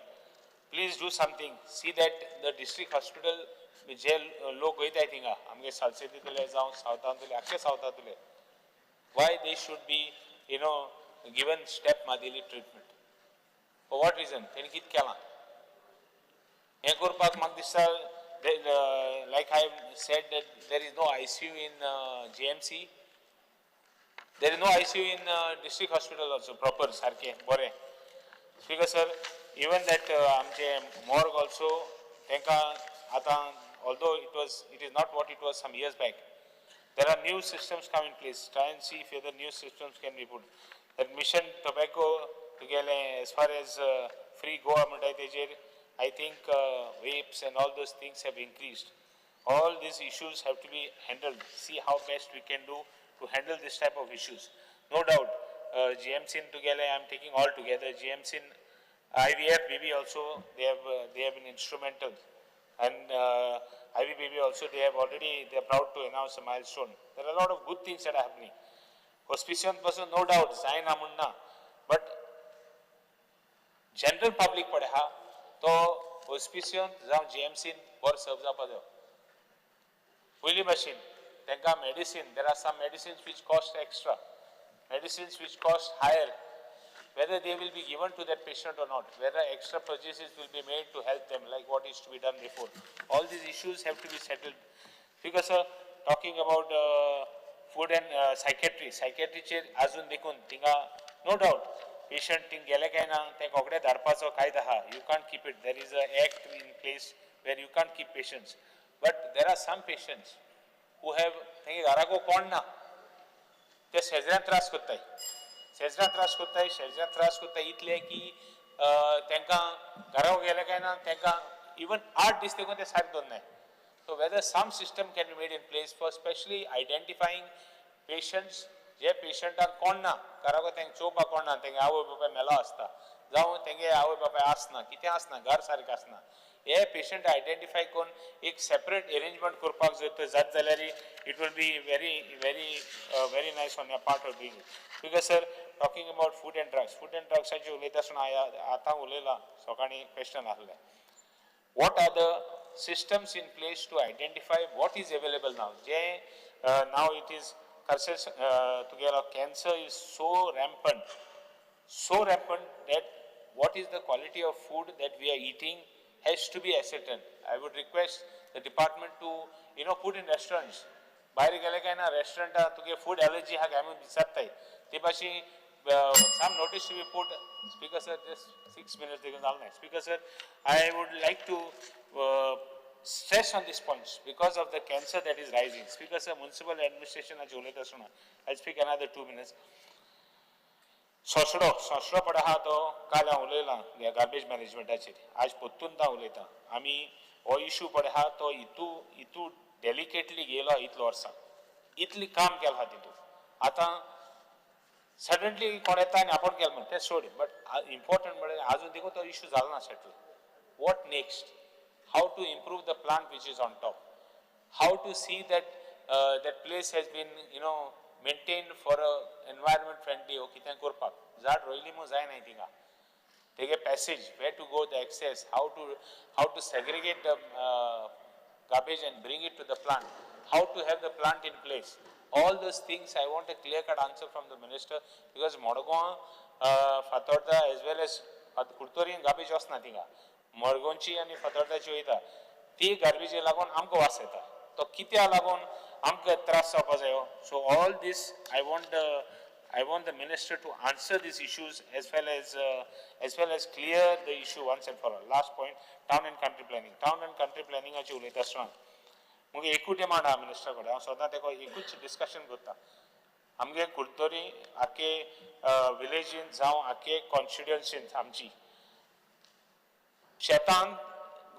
Speaker 12: Please do something. See that the district hospital जे लोक वयताय थिंगा, आमगे सालसेतींतले जावं सावथांतले, आख्खे सावथांतले, why they should be given step Madili treatment? For what reason? तेणी कितें केलां हें करपाक? म्हाका दिसता, like I said, that there is no ICU in GMC, there is no ICU in district hospital also proper सारकें बरें. स्पीकर सर, इवन that आमचे मॉर्ग ऑल्सो, तांकां आतां although it is not what it was some years back, there are new systems come in place. Try and see if other new systems can be put. That mission tobacco तुगेलें as far as free Goa म्हणटाय तेजेर, I think vapes and all those things have increased. All these issues have to be handled. See how best we can do to handle this type of issues. No doubt, GMC in together, I am taking all together. GMC in IVF BB also, they have been instrumental. And IVBB also, they have already, they are proud to announce a milestone. There are a lot of good things that are happening. Hospice पासून no doubt जायना म्हण ना, but general public पळय आहा तो हॉस्पिसियन जावं जीएमसीन बरो सर्व जावपा जायो. पयली भाशेन तांकां medicine, there are some medicines which cost extra, medicines which cost higher, whether they will be given to that patient or not, whether extra purchases will be made to help them, like what is to be done before. All these issues have to be settled. Because sir, talking about food and psychiatry, psychiatry अजून देखून थिंगा no doubt patient थिंग गेले काय ना ते रोखडे धाडपाचो कायदो आहा. You can't keep it. There is a act in place where you can't keep patients. But there are some patients who have, तेंगे घराको कोण ना, ते शेजऱ्यान त्रास करताय, शेजऱ्यान त्रास करताय, शेजऱ्यान त्रास करताय इतले की तांकां घरा गेले काय ना तांकां इवन 8 दीस देखून ते सारके दवरनाय. So whether some system can be made in place for specially identifying patients, जे पेशंटाक कोण ना घराको, तांकां चोवपाक कोण ना, तेंगे आवय बापाय मेलो आसता जावं तेंगे आवय बापाय आसना, कितें आसना, घर सारकें आसना, हे पेशंट आयडेंटिफाय करून एक सेपरेट एरेंजमेंट करपाक जर तर जात जाल्यार it will be very very very nice on your part of doing it. Because sir, talking about food and drugs, food and ड्रग्साचेर उलयता आसतना हांवें आतां उलयलां, सकाळीं क्वेश्चन आसलें, what are the systems in place to identify what is available now? J now it is together, cancer is so rampant, so rampant that what is the quality of food that we are eating has to be ascertained. I would request the department to put in restaurants. भायर गेले काय ना रेस्टॉरंटात तुगे फूड एलर्जी आहा काय म्हणून विचारताय, ते भाशेन some notice to be put. Speaker sir, just 6 minutes देखून जालें ना. Speaker sir, I would like to stress on these points because of the cancer that is rising. Speaker sir, municipal administration उलयता आसतना, I speak another 2 minutes. सोसडो सोसडो पळय आहा तो काल हांव उलयलां गार्बेज मॅनेजमेंटाचेर, आज परतून हांव उलयतां. आमी हो इशू पळय आहा तो इतू इतू डेलिकेटली गेलो, इतलो वर्सां इतली काम केलां आहा तितू. आतां सडनली कोण येता आनी आपूण केलें म्हण तें सोड, बट इम्पॉर्टंट म्हणल्यार आजून देखून तो इशू जालो ना settle. What next? How to improve the plant which is on top, how to see that that place has been maintained for a environment friendly. हो कितें करपाक झाड रोयली म्हूण जायना थिंगा, तेगे passage where to go, the access, how to segregate the garbage and bring it to the plant, how to have the plant in place. All those things I want a clear cut answer from the minister, because Madgaon, Fatorda as well as कुर्तोरीन garbage वचना थिंगा, मडगांवची आनी फातोर्दाची वयता ती गार्बेजी लागून आमकां वास येता, तो कित्याक लागून आमकां त्रास जावपा जायो. So all this I want the minister to answer these issues as well as clear the issue once and for all. Last point, town and country planning. Town and country प्लॅनिंगाची उलयता आसतना मुगे एकूच डिमांड आहा मिनिस्टर कडेन, हांव सदां तेका एकूच डिस्कशन करता. आमगे कुर्तोरी आखे विलेजीन जावं आखे कॉन्स्टिट्युएन्सीन आमची शेतान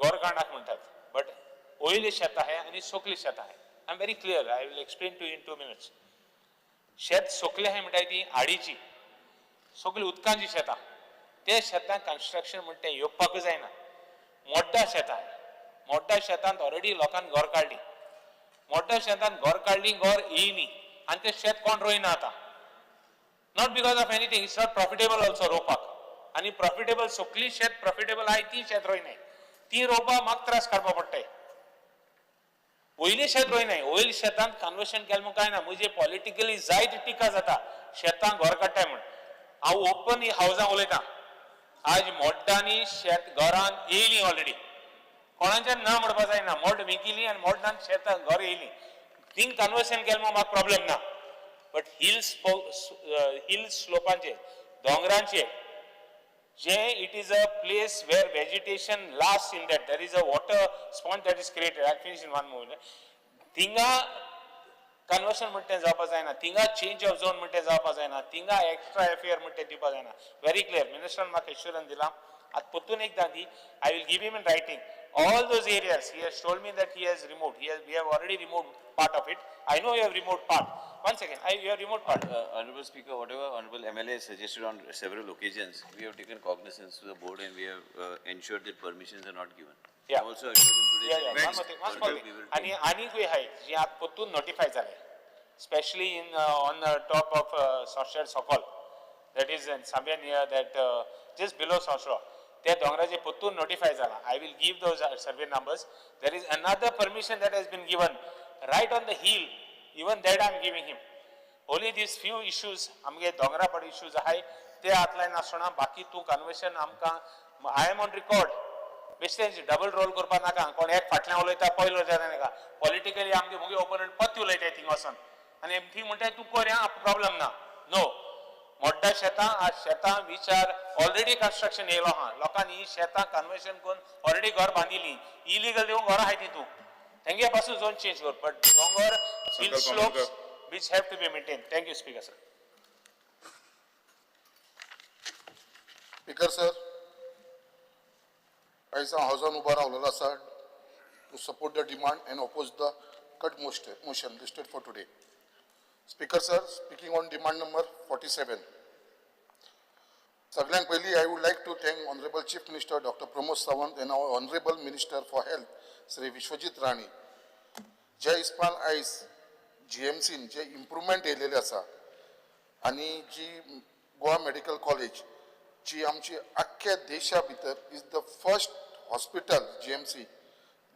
Speaker 12: गोरगांडाक म्हणटात, बट वयली शेतां आहाय आनी सोकली शेतां आहाय. I am very clear, I will explain to in 2 minutes. शेत सोकलें आहाय म्हणटाय ती आडीची सगळी उदकांची शेतां, ते शेतां कन्स्ट्रक्शन म्हणटा तें येवपाकूच जायना. मोड्डा शेतां आहाय, मोड्डा शेतांत ऑलरेडी लोकांक घर काडली, मोड्डा शेतांत घर काडली, घर येयली आनी तें शेत कोण रोयना आतां. Not because of anything, it's not profitable also रोवपाक. आनी प्रॉफिटेबल सगळीं शेत प्रॉफिटेबल आहाय ती शेत रोयनाय, ती रोवपाक म्हाका त्रास काडपा पडटाय. वयली शेत रोयनाय, वयली शेतांत कन्वर्शन केलें म्हूण कांय ना. म्हजे पॉलिटिकली जायती टिका जाता शेतांक घर काडटाय म्हूण. हांव ओपन हावजां उलयतां, आज मोड्डांनी शेत घरान येयली ऑलरेडी, कोणाच्यान ना म्हणपा जायना. मोड विकिली आनी मोड्डान शेतां घर येयली, थिंग कन्वर्शन केलें म्हूण म्हाका प्रॉब्लेम ना. बट हिल स्लोपांचेर दोंगरांचेर जे it is a place where vegetation last in that, there is a water sponge that is created. I finish in 1 moment. थिंगा कन्वर्शन म्हणटा तें जावपा जायना, थिंगा चेंज ऑफ झोन म्हणटा तें जावपा जायना, थिंगा एक्स्ट्रा एफएआर म्हणटा तें दिवपा जायना. व्हेरी क्लियर मिनिस्टरान म्हाका एश्युरन्स दिला. आतां परतून एकदां दी, I will give him in writing all those areas. He has told me that he has removed, we have already removed part of it. I know you have removed part. One second, you have removed part.
Speaker 4: Honorable Speaker, whatever Honorable MLA has suggested on several occasions, we have taken cognizance to the board and we have ensured that permissions are not given.
Speaker 12: Yeah.
Speaker 4: I also assured him today.
Speaker 12: Yeah, yeah.
Speaker 4: that
Speaker 12: One more thing, one small
Speaker 4: further
Speaker 12: thing.
Speaker 4: we will take.
Speaker 12: आणि आनीकूय आहाय जी आतां परतून नोटिफाय जाले, specially in on the top of Sosher Sokol, that is in somewhere near that, just below Sosro. त्या दोंगराचे परतून नोटिफाय जाला. I will give those survey numbers. There is another permission that has been given right on the hill, even that I am giving him. Only these few issues आमगे दोंगरा पड इश्यूज आहाय ते हातलायन आसतना, बाकी तूं कन्वर्शन आमकां I am on record. बेश्टें डबल रोल करपा नाका, कोण एक फाटल्यान उलयता पयलो उलयता नाका. पॉलिटिकली आमगे मुगे ओपोनंट पत्ती उलयताय थिंग वचोन आनी थंय म्हणटाय तूं कर आं, प्रॉब्लम ना. नो, मोड्डा शेतां आज शेतां विचार ऑलरेडी कन्स्ट्रक्शन येयलो आहा, लोकांनी ही शेतां कन्वर्शन करून ऑलरेडी घर बांदिली, इलिगल दिवन घरां आहाय तितूं, तेंगे पासून झोन चेंज कर. बट दोंगर hill slopes which have to be maintained. Thank you, Speaker sir.
Speaker 13: Speaker sir, आयज हांव हावजान उबो रावलेलो आसा to support the demand and oppose the cut motion listed for today. Speaker sir, speaking on demand number 47. सगळ्यांत पयलीं I would like to thank honourable chief minister doctor Pramod Sawant and our honourable minister for health Shri Vishwajit Rane. ज्या हिसपान आयज जीएमसीन जे इम्प्रुवमेंट येयलेले आसा आनी जी गोवा मेडिकल कॉलेज जी आमची आख्ख्या देशा भितर is the first hospital GMC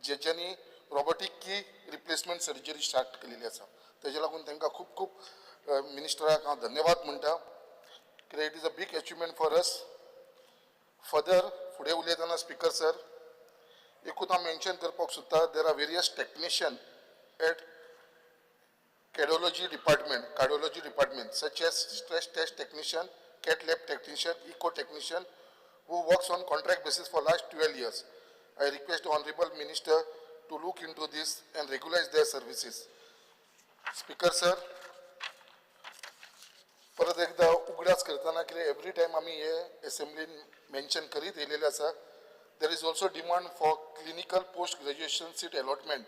Speaker 13: जेच्यांनी robotic knee replacement surgery start केलेली आसा, तेजे लागून तांकां खूब खूब मिनिस्टराक हांव धन्यवाद म्हणटा. कित्याक it is a big achievement for us. Further फुडें उलयतना स्पीकर सर एकूच हांव मेन्शन करपाक सोदता, there are various technician at cardiology department such as stress test technician, cath lab technician, echo technician who works on contract basis for last 12 years. I request the Honorable Minister to look into this and regularize their services. Speaker sir, परत एकदा उगडास अदमास करतना कितें एवरी टायम आमी हे एसेंब्लीन मेन्शन करीत येयलेले आसा. There is also demand for clinical post graduation seat allotment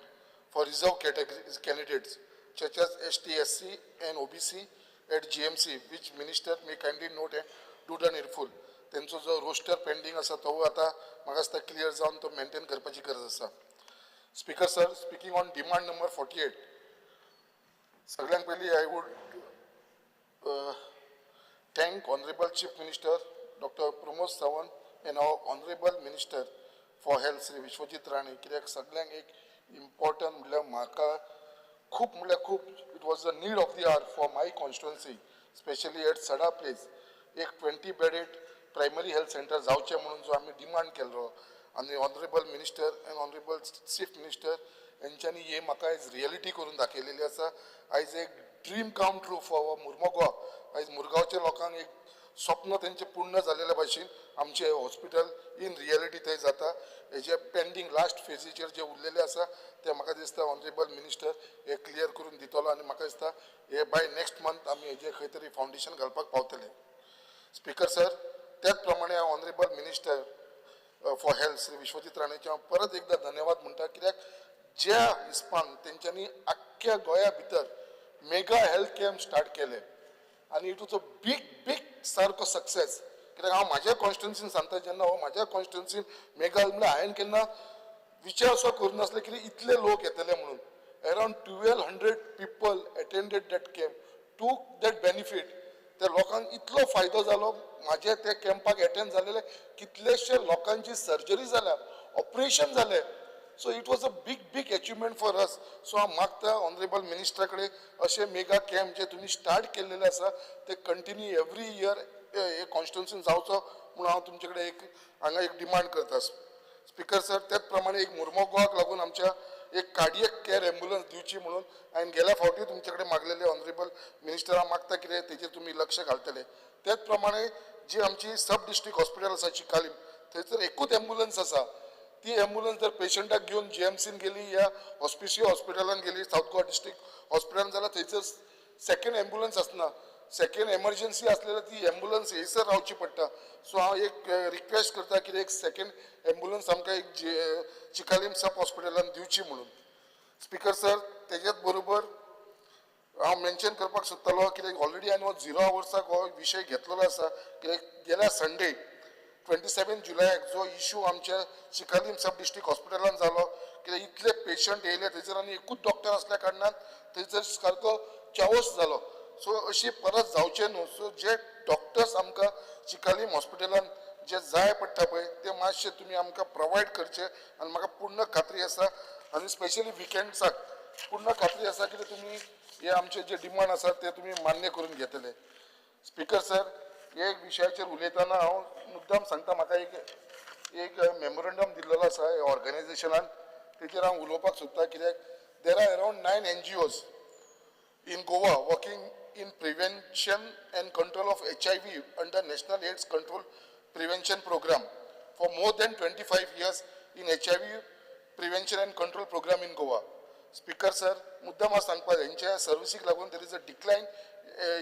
Speaker 13: for reserve category candidates such as ST, SC and OBC at GMC, which minister may kindly note and do the needful. तेंचो जो रोस्टर पेंडींग आसा तो आतां म्हाका दिसता क्लियर जावन तो मेंटेन करपाची गरज आसा. Speaker sir, speaking on demand number 48, सगळ्यांत पयलीं I would thank Honorable Chief Minister Dr. Pramod Sawant and our Honorable Minister for Health Shri Vishwajit Rane, कित्याक सगळ्यांक एक इम्पॉर्टंट म्हणल्यार म्हाका खूब म्हणल्यार खूब it was the need of the hour for my constituency, specially at Sada place एक 20 bedded primary health centre जावचें म्हणून जो आमी डिमांड केल्लो आनी honourable minister and honourable chief minister हेंच्यांनी हे म्हाका आयज रियलिटी करून दाखयलेली आसा. आयज एक dream come true for our Mormugao. आयज मुरगांवच्या लोकांक एक स्वप्न तेंचें पूर्ण जालेल्या भाशेन आमचें हॉस्पिटल इन रियलिटी थंय जाता. हेजे पेंडींग लास्ट फेजीचेर जे उरलेले आसा ते म्हाका दिसता ऑनरेबल मिनिस्टर हे क्लियर करून दितलो आनी म्हाका दिसता हे बाय नेक्स्ट मंथ आमी हेजे खंय तरी फावंडेशन घालपाक पावतले. स्पीकर सर, त्याच प्रमाणे Honourable Minister for Health Shri Vishwajit राणेचे हांव परत एकदा धन्यवाद म्हणटा, कित्याक ज्या हिसपान तेंच्यांनी आख्ख्या गोंया भितर मेगा हेल्थ कॅम्प स्टार्ट केले आनी it was a big big सारको सक्सेस. कित्याक हांव म्हाज्या कॉन्स्टिट्युन्सीन सांगता, जेन्ना हो म्हाज्या कॉन्स्टिट्युन्सीन मेगा म्हणल्यार हांवें केन्ना विचार असो करूं नासले की इतले लोक येतले म्हणून. Around 1200 people attended that camp, took that benefit. त्या लोकांक इतलो फायदो जालो, म्हाजे त्या कॅम्पाक एटेंड जालेले कितलेशे लोकांची सर्जरी जाल्या, ऑपरेशन जालें. So it was a big big achievement for us. So हांव मागता ऑनरेबल मिनिस्टरा कडेन अशे मेगा कॅम्प जे तुमी स्टार्ट केल्लेले आसा ते कंटिन्यू एवरी इयर हे कॉन्स्टिट्युन्सीन जावचो म्हणून हांव तुमचे कडेन एक हांगा एक डिमांड करता. स्पीकर सर, त्याच प्रमाणे एक मुर्मोगांवाक लागून आमच्या एक कार्डियक केअर एम्बुलन्स दिवची म्हणून हांवें गेल्या फावटी तुमचे कडेन मागलेले. ऑनरेबल मिनिस्टरा मागता कितें तेजेर तुमी लक्ष घालतले. त्याच प्रमाणे जी आमची सब डिस्ट्रिक्ट हॉस्पिटल आसा चिकालीम, थंयसर एकूच एम्बुलन्स आसा. ती एम्बुलन्स जर पेशंटाक घेवन जीएमसीन गेली या हॉस्पिसियो हॉस्पिटलान गेली, सावथ गोवा डिस्ट्रिक्ट हॉस्पिटलान, जाल्यार थंयसर सेकंड एम्बुलन्स आसना. सेकंड एमर्जन्सी आसलेल्यार ती एम्बुलन्स थंयसर रावची पडटा. सो हांव एक रिक्वेस्ट करता की एक सेकंड एम्बुलन्स आमकां एक चिकालीम सब हॉस्पिटलान दिवची म्हणून. स्पीकर सर, तेज्याच बरोबर हांव मेन्शन करपाक सोदतालो कित्याक ऑलरेडी हांवें हो झिरो आवर्साक हो विशय घेतलेलो आसा. कित्याक गेल्या संडे 27 जुलयाक जो इशू आमच्या चिकालीम सब डिस्ट्रिक्ट हॉस्पिटलान जालो, कित्याक इतले पेशंट येयले थंयसर आनी एकूच डॉक्टर आसल्या कारणान थंयसर सारको चावस जालो. सो अशी परत जावचें न्हू. सो जे डॉक्टर्स आमकां चिकालीम हॉस्पिटलान जे जाय पडटा पळय ते मातशे तुमी आमकां प्रोवायड करचे आनी म्हाका पूर्ण खात्री आसा आनी स्पेशली विकेंड्साक पूर्ण खात्री आसा की तुमी हे आमचे जे डिमांड आसा ते तुमी मान्य करून घेतले. स्पीकर सर, हे विशयाचेर उलयतना हांव मुद्दाम सांगता, म्हाका एक एक मेमोरंडम दिल्लेलो आसा ऑर्गनायजेशनान, तेचेर हांव उलोवपाक सोदता. कित्याक there are around 9 NGOs in Goa working in prevention and control of HIV under National AIDS Control Prevention Program for more than 25 years in HIV prevention and control program in Goa. Speaker sir, मुद्दाम हांव सांगपाक हेंच्या सर्विसीक लागून there is a decline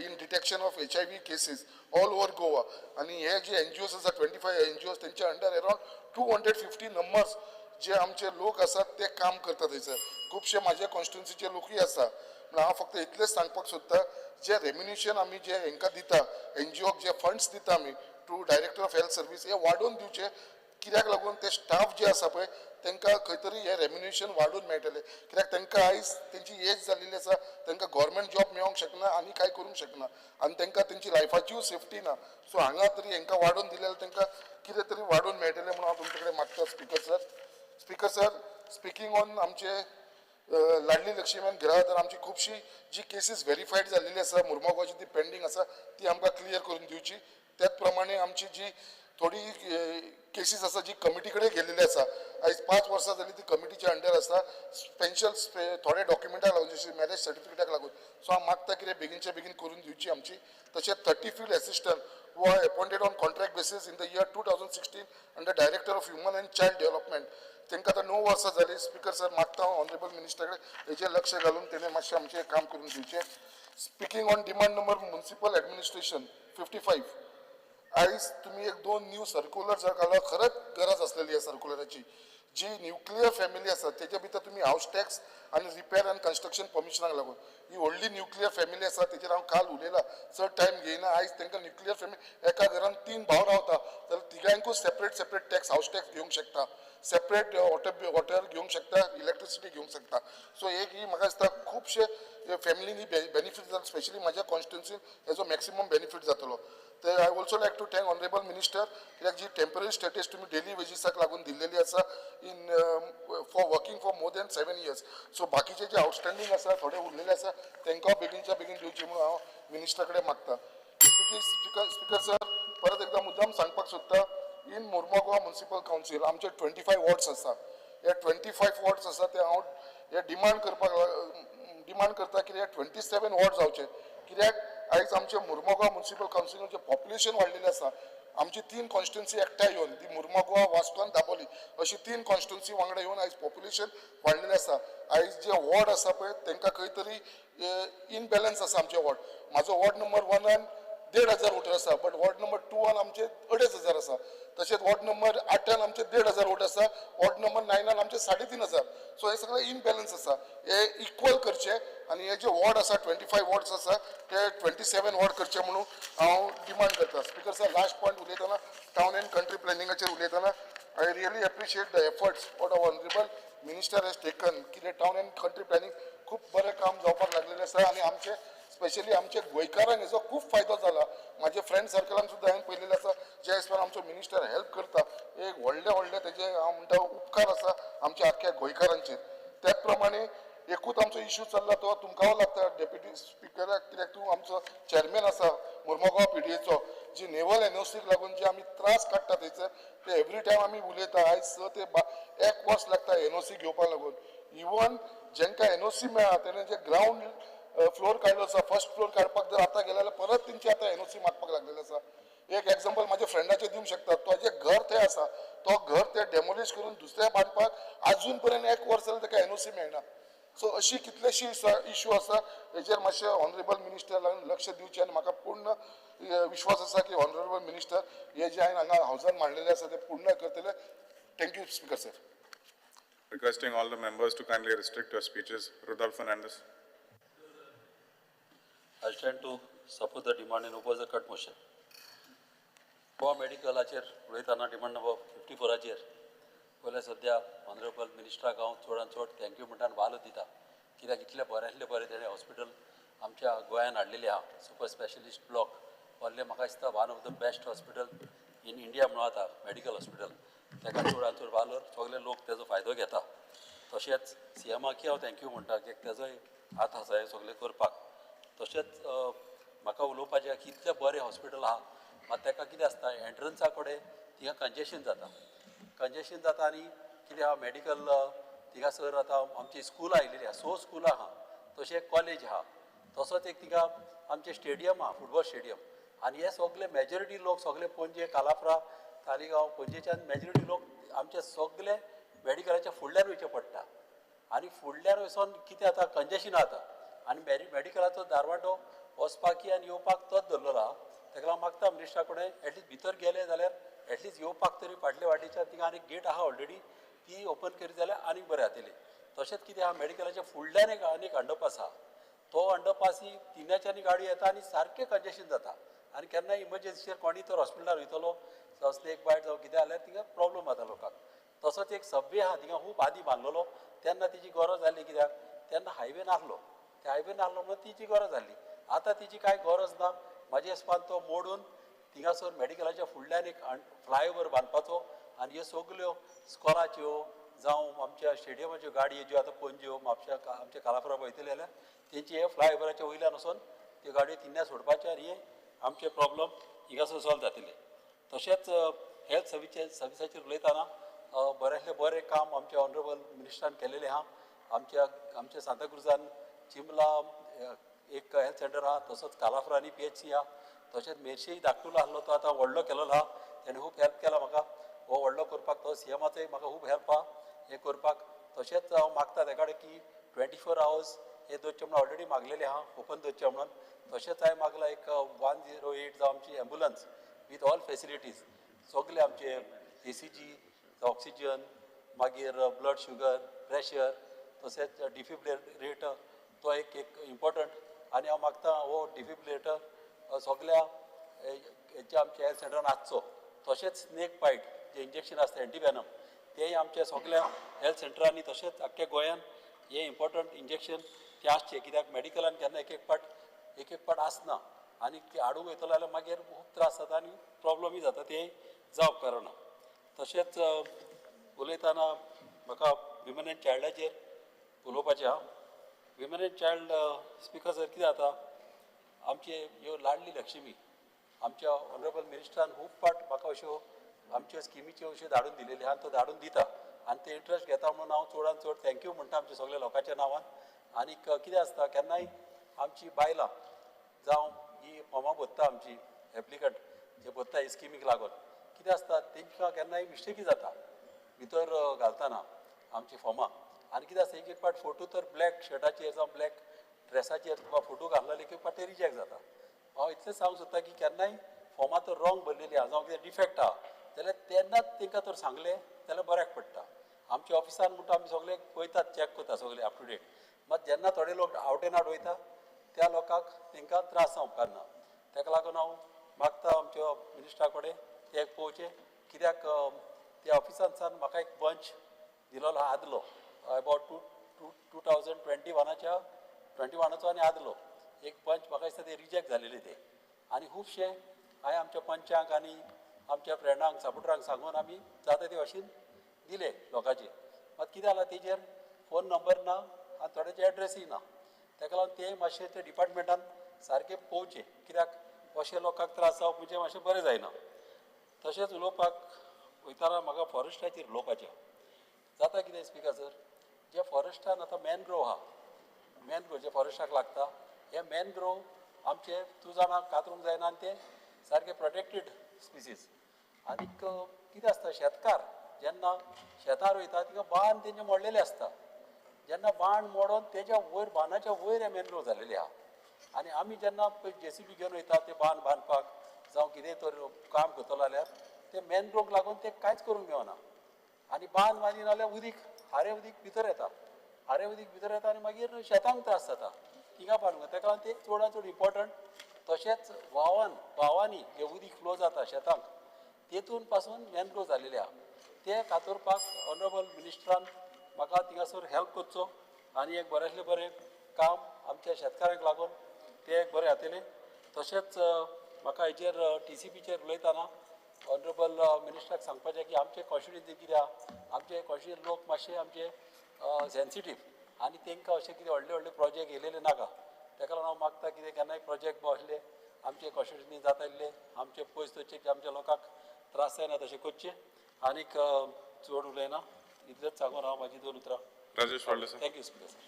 Speaker 13: in detection of HIV cases all over Goa. आनी हे जे NGOs आसा, 25 NGOs, तेंच्या under around 250 numbers जे आमचे लोक आसात ते काम करता थंयसर. खुबशे म्हाज्या कॉन्स्टिट्युन्सीचे लोकूय आसा. पूण हांव फक्त इतलेंच सांगपाक सोदता, जे रेम्युनेशन आमी जे हेंकां दिता, एनजीओक जे फंड्स दिता आमी to director of health service, हे वाडोवन दिवचे. कित्याक लागून ते स्टाफ जे आसा पळय तांकां खंय तरी हे रेम्युनेशन वाडोवन मेळटलें. कित्याक तांकां आयज तेंची एज जाल्लेली आसा, तांकां गव्हर्मेंट जॉब मेळोंक शकना आनी कांय करूंक शकना आनी तांकां तेंची लायफाचीय सेफ्टी ना. सो हांगा तरी हांकां वाडोवन दिले जाल्यार तांकां कितें तरी वाडोवन मेळटलें म्हणून हांव तुमचे कडेन मागता. Speaker sir, speaker sir, speaking on आमचे लाडली लक्ष्मी आनी घरा, तर आमची खुबशी जी केसीस व्हेरीफायड जाल्लेली आसा मुर्मोगांवची, ती पेंडींग आसा, ती आमकां क्लियर करून दिवची. त्याच प्रमाणे आमची जी थोडी केसीस आसा जी कमिटी कडेन गेल्लेली आसा, आयज 5 वर्सां जाली ती कमिटीच्या अंडर आसा, स्पेशल थोडे डॉक्युमेंटाक लागून, जशें मॅरेज सर्टिफिकेटाक लागून. सो हांव मागता कितें बेगीनच्या बेगीन करून दिवची आमची. तशेंच 30 field assistant who are appointed on contract basis in the year 2016 under Director of Human and Child Development, तांकां आतां 9 वर्सां जालीं. स्पीकर सर, मागता हांव ऑनरेबल मिनिस्टर कडेन हेजेर लक्ष घालून तेणें मातशें आमचें काम करून दिवचें. Speaking on demand number municipal administration 55, आयज तुमी एक दोन न्यू सर्क्युलर जर घाला, खरंच गरज आसलेली ह्या सर्क्युलराची. जी न्युक्लियर फॅमिली आसा तेच्या भितर तुमी हावस टॅक्स आनी रिपेर आनी कन्स्ट्रक्शन परमिशनाक लागून ही व्हडली न्युक्लियर फॅमिली आसा तेचेर हांव काल उलयलां, चड टायम घेयना. आयज तांकां न्युक्लियर फॅमिली एका घरान 3 भाव रावता जाल्यार तिगांकूय separate separate tax, house tax घेवंक शकता, सेपरेट वॉटर घेवंक शकता, इलेक्ट्रिसिटी घेवंक शकता. सो एक ही म्हाका दिसता खुबशे फॅमिलीनी बेनिफीट जाता, स्पेशली म्हाज्या कॉन्स्टिट्युन्सीन हेजो मॅक्सिमम बेनिफीट जातलो. ते I also like to thank honourable minister, कित्याक जी टेम्पररी स्टेटस तुमी डेली वेजीसाक लागून दिल्लेली आसा in for working for more than 7 years. So बाकीचे जे आउटस्टँडींग आसा थोडे उरलेले आसा तांकां बेगीनच्या बेगीन दिवचे म्हणून हांव मिनिस्टरा कडेन मागता. स्पिकर सर, परत एकदां मुद्दाम सांगपाक सोदता, इन मुर्मुगांव म्युनिसिपल कावन्सील आमचे 25 वॉर्ड्स आसा. हे 25 वॉर्ड्स आसा ते हांव हे डिमांड करपाक डिमांड करता की हे 27 वॉर्ड जावचे, कित्याक आयज आमचे मुर्मुगांव म्युनिसिपल कावन्सिलाचें पॉप्युलेशन वाडलेलें आसा. आमची 3 कॉन्स्टिट्युन्सी एकठांय येवन ती मुर्मुगांव, वास्को आनी दाबोली अशी 3 कॉन्स्टिट्युन्सी वांगडा येवन आयज पॉप्युलेशन वाडलेलें आसा. आयज जे वॉर्ड आसा पळय तांकां खंय तरी इनबॅलन्स आसा. आमचे वॉर्ड, म्हाजो वॉर्ड नंबर 1 1,500 वोटर आसा, बट वॉर्ड नंबर 2 आमचे 2,500 आसा. तशेंच वॉर्ड नंबर 8 आमचे 1,500 वोट आसा, वॉर्ड नंबर 9 आमचे 3,500. सो हे सगळे इनबॅलन्स आसा, हे इक्वल करचे आनी हे जे वॉर्ड आसा 25 वॉर्ड्स आसा ते 27 वॉर्ड करचे म्हणून हांव डिमांड करता. स्पिकर सर, लास्ट पॉयंट उलयतना टावन अँड कंट्री प्लॅनिंगाचेर उलयतना I really appreciate the efforts what our honourable minister has taken. कितें टावन अँड कंट्री प्लॅनिंग खूब बरें काम जावपाक लागलेलें आसा आनी आमचे स्पेशली आमचे गोंयकारांक हेजो खूब फायदो जाला. म्हाजे फ्रेंड सर्कलान सुद्दां हांवें पळयलेलें आसा, जे हिसपान आमचो मिनिस्टर हेल्प करता, एक व्हडले व्हडले तेजे हांव म्हणटा उपकार आसा आमच्या आख्ख्या गोंयकारांचेर. त्याच प्रमाणे एकूच आमचो इशू चल्ला तो तुमकां लागता डेप्युटी स्पिकराक, कित्याक तूं आमचो चॅरमॅन आसा मुर्मुगांव PDAचो. जी नेवल एनओसीक लागून जे आमी त्रास काडटा थंयसर ते एवरी टायम आमी उलयता. आयज स ते 1 वर्स लागता एनओसी घेवपाक लागून. इवन जेंकां एनओसी मेळ्ळा तेणें जे ग्रावंड फ्लोर काडलो आसा, फर्स्ट फ्लोर काडपाक जर आतां गेले जाल्यार परत तेंची आतां एनओसी मागपाक लागलेले आसा. एक एग्जाम्पल म्हाज्या फ्रेंडाचें दिवंक शकता, तो जें घर थंय आसा तो घर ते डेमोलिश करून दुसऱ्या बांदपाक आजून पर्यंत 1 वर्स जालें ताका एनओसी मेळना. सो अशी कितलेशी इशू आसा हेजेर मातशें ऑनरेबल मिनिस्टरान लक्ष दिवचें आनी म्हाका पूर्ण विश्वास आसा की ऑनरेबल मिनिस्टर हे जे हांवें हांगा हावजान मांडलेले आसा ते पूर्ण करतले. Thank you speaker sir.
Speaker 14: Requesting all the members to kindly restrict your speeches. Rudolph Fernandez.
Speaker 15: I stand to support the demand and oppose the cut motion. Goa मेडिकलाचेर उलयतना डिमांड नंबर 54 पयलें सद्या ऑनरेबल मिनिस्टराक हांव चडान चड thank you म्हणटा आनी वालो दिता, कित्याक इतलें बऱ्यांतलें बरें तेणें हॉस्पिटल आमच्या गोंयान हाडलेलें आहा. सुपर स्पेशलिस्ट ब्लॉक व्हडलें म्हाका दिसता one of the best hospital in India म्हणून आतां मेडिकल हॉस्पिटल, ताका चडान चड वालोर सगळे लोक तेजो फायदो घेता. तशेंच सीएमाकय हांव thank you म्हणटा कित्याक तेजोय हात आसा हें सगळें करपाक. तशेंच म्हाका उलोवपाचें की इतलें बरें हॉस्पिटल आहा मात ताका कितें आसता एंट्रन्सा कडेन थिंगा कंजेशन जाता, कंजेशन जाता आनी कितें आहा मेडिकल थिंगासर आतां आमची स्कुलां आयलेलीं आहा, 6 स्कुलां आहा, तशें कॉलेज आहा, तसोच एक थिंगा आमचें स्टेडियम आहा, फुटबॉल स्टेडियम. आनी हे सगळे मेजॉरिटी लोक सगळे पणजे, कालाप्रा, तालिगांव, पणजेच्यान मेजॉरिटी लोक आमचे सगळे मेडिकलाच्या फुडल्यान वयचें पडटा आनी फुडल्यान वचोन कितें जाता कंजेशन जाता आनी मेडिकलाचो दारवाटो वचपाकी आनी येवपाक तोच धरलेलो आहा. ताका लागून मागता मिनिस्टरा कडेन एटलिस्ट भितर गेले जाल्यार एटलिस्ट येवपाक तरी फाटले वाटेच्यान थिंगा आनी गेट आहा ऑलरेडी, ती ओपन करीत जाल्यार आनीक बरें जातलें. तशेंच कितें आहा मेडिकलाच्या फुडल्यान एक आनीक अंडरपास आहा, तो अंडरपास ही तिन्याच्यानी गाडी येता आनी सारकें कंजेशन जाता आनी केन्नाय इमर्जन्सीचेर कोणूय तर हॉस्पिटलार वयतलो जावं स्नेक बायट जावं कितें जाल्यार थिंगा प्रॉब्लम जाता लोकांक. तसोच एक सबवे आहा थिंगा खूब आदीं बांदलेलो तेन्ना तिची गरज जाली, कित्याक तेन्ना हायवे नासलो, ते हायवे नासलो म्हणून तिची गरज जाली. आतां तिची कांय गरज ना. म्हाज्या हिसपान तो मोडून थिंगासर मेडिकलाच्या फुडल्यान एक फ्लायओवर बांदपाचो आनी ह्यो सगल्यो स्कॉलाच्यो जावं आमच्या स्टेडियमाच्यो गाडयो ज्यो आतां पणज्यो, म्हापश्या, आमच्या कालापुरा वयतले जाल्यार तेंची हे फ्लायओवराच्या वयल्यान वचोन त्यो गाडयो थिंगा सोडपाच्यो आनी हे आमचे प्रॉब्लम हिंगासर सॉल्व जातले. तशेंच हेल्थ सर्विसाचेर उलयतना बऱ्यांतलें बरें काम आमच्या ऑनरेबल मिनिस्टरान केलेलें आहा. आमच्या सांताक्रुजान चिंबला एक हेल्थ सेंटर आहा, तसोच कालाफरांनी PHC आहा, तशेंच मेरशेय धाकटुलो आसलो तो आतां व्हडलो केलेलो आहा, तेणें खूब हेल्प केला म्हाका हो व्हडलो करपाक, तो सीएमाचोय म्हाका खूब हेल्प आहा हें करपाक. तशेंच हांव मागता तेका कडेन की 24 आवर्स हे दवरचें म्हणून ऑलरेडी मागलेलें आहा, ओपन दवरचें म्हणून. तशेंच हांवें मागलां एक 108 जावं आमची एम्बुलन्स वीथ ऑल फेसिलिटीज, सगळे आमचे ECG, oxygen, मागीर ब्लड शुगर, प्रेशर, तशेंच डिफिब्रिलेटर तो एक एक इम्पॉर्टंट. आनी हांव मागता हो डिफिब्रिलेटर सगळ्या हेच्या आमच्या हेल्थ सेंटरान आसचो. तशेंच स्नेक बायट जें इंजेक्शन आसता एंटीवेनम तेंय आमच्या सगळ्या हेल्थ सेंटरांनी तशेंच आख्ख्या गोंयान हें इम्पॉर्टंट इंजेक्शन तें आसचें, कित्याक मेडिकलान केन्ना एक एक पाट आसना आनी ते हाडूंक वयतलो जाल्यार मागीर खूब त्रास जाता आनी प्रॉब्लमूय जाता, तें जावप कारणां. तशेंच उलयतना म्हाका विमन एंड चायल्डाचेर उलोवपाचें आहा. Women and child speaker sir कितें जाता, आमचे ह्यो लाडली लक्ष्मी आमच्या ऑनरेबल मिनिस्टरान खूब फावट म्हाका अश्यो आमच्यो स्किमीच्यो अश्यो धाडून दिलेल्यो आहा, तो धाडून दिता आनी ते इंट्रस्ट घेता म्हणून हांव चडान चड thank you म्हणटा आमच्या सगळ्या लोकांच्या नांवान. आनीक कितें आसता, केन्नाय आमची बायलां जावं ही फॉर्मां भरता आमची एप्लिकंट जे भरता ही स्किमीक लागून कितें आसता तेंकां केन्नाय मिस्टेकी जाता भितर घालतना आमची फॉर्मां. आनी कितें आसता एक एक फावट फोटो तर ब्लॅक शर्टाचेर जावं ब्लॅक ड्रेसाचेर तुका फोटो घातलो एक एक फावट ते रिजेक्ट जाता. हांव इतलें सांगूंक सोदता की केन्नाय फॉर्मां तर रॉंग भरलेली आहा जावं कितें डिफेक्ट आहा जाल्यार तेन्नाच तांकां तर सांगलें जाल्यार बऱ्याक पडटा. आमच्या ऑफिसान म्हणटा आमी सगळे पळयतात, चॅक करता सगळे अप टू डेट, मात जेन्ना थोडे लोक आवट एंड आवट वयता त्या लोकांक तांकां त्रास जावंक उपकारना. ताका लागून हांव मागता आमच्या मिनिस्टरा कडेन ते एक पळोवचें, कित्याक त्या ऑफिसान म्हाका एक बंच दिलोलो आहा आदलो अबावट 2021 21 आनी आदलो एक पंच म्हाका दिसता ते रिजेक्ट जालेले ते. आनी खुबशे हांवें आमच्या पंचांक आनी आमच्या फ्रेंडांक सपोर्टरांक सांगून आमी जाता ते भाशेन दिले लोकांचे. मात कितें जालां तेजेर फोन नंबर ना आनी थोड्याचे एड्रेसूय ना, ताका लागून ते मातशें ते डिपार्टमेंटान सारकें पळोवचें, कित्याक अशें लोकांक त्रास जावप म्हणजे मातशें बरें जायना. तशेंच उलोवपाक वयतना म्हाका फॉरेस्टाचेर उलोवपाचें जाता. कितें स्पिकर सर, जे फॉरेस्टान आतां मॅनग्रोव आहा, मॅनग्रोव जे फॉरेस्टाक लागता हे मॅनग्रोव आमचे तूं जाणा कातरूंक जायना आनी ते सारके प्रोटेक्टेड स्पिसीस. आनीक कितें आसता शेतकार जेन्ना शेतार वयता तिका बांद तेंचे मोडलेले आसता, जेन्ना बांद मोडोन तेज्या वयर बांदाच्या वयर हे मॅनग्रोव जालेले आहा आनी आमी जेन्ना पळय जेसीबी घेवन वयता ते बांद बांदपाक जावं कितें तर काम करतलो जाल्यार ते मॅनग्रोवक लागून ते कांयच करूंक मेळना आनी बांद बांदिना जाल्यार उदीक हारे उदीक भितर येता, हारे उदीक भितर येता आनी मागीर शेतांक त्रास जाता थिंगा बांदूंक. ताका लागून ते चडान चड इम्पॉर्टंट. तशेंच व्हांवान व्हांवांनी जें उदीक फ्लो जाता शेतांक तेतून पासून मॅनग्रोव जालेले आहा, ते कातरपाक ऑनरेबल मिनिस्टरान म्हाका थिंगासर हेल्प करचो आनी एक बऱ्यांतलें बरें काम आमच्या शेतकारांक लागून तें एक बरें जातलें. तशेंच म्हाका हेजेर TCPचेर उलयतना ऑनरेबल मिनिस्टराक सांगपाचें की आमचे कॉन्स्टिट्युएन्सी कितें आहा, आमचे कॉन्स्टिट्युएन्सी लोक मातशे आमचे सेन्सिटीव आनी तांकां अशें कितें व्हडले व्हडले प्रोजेक्ट येयलेले नाका. ताका लागून हांव मागता कितें केन्नाय प्रोजेक्ट आसले आमचे कॉन्स्टिट्युएन्सी जाता इल्ले आमचे पयस दवरचे की आमच्या लोकांक त्रास जायना तशें करचें. आनीक चड उलयना, इतलेंच सांगून हांव म्हाजी दोन उतरां.
Speaker 14: Rajesh Faldesai.
Speaker 15: Thank you speaker sir.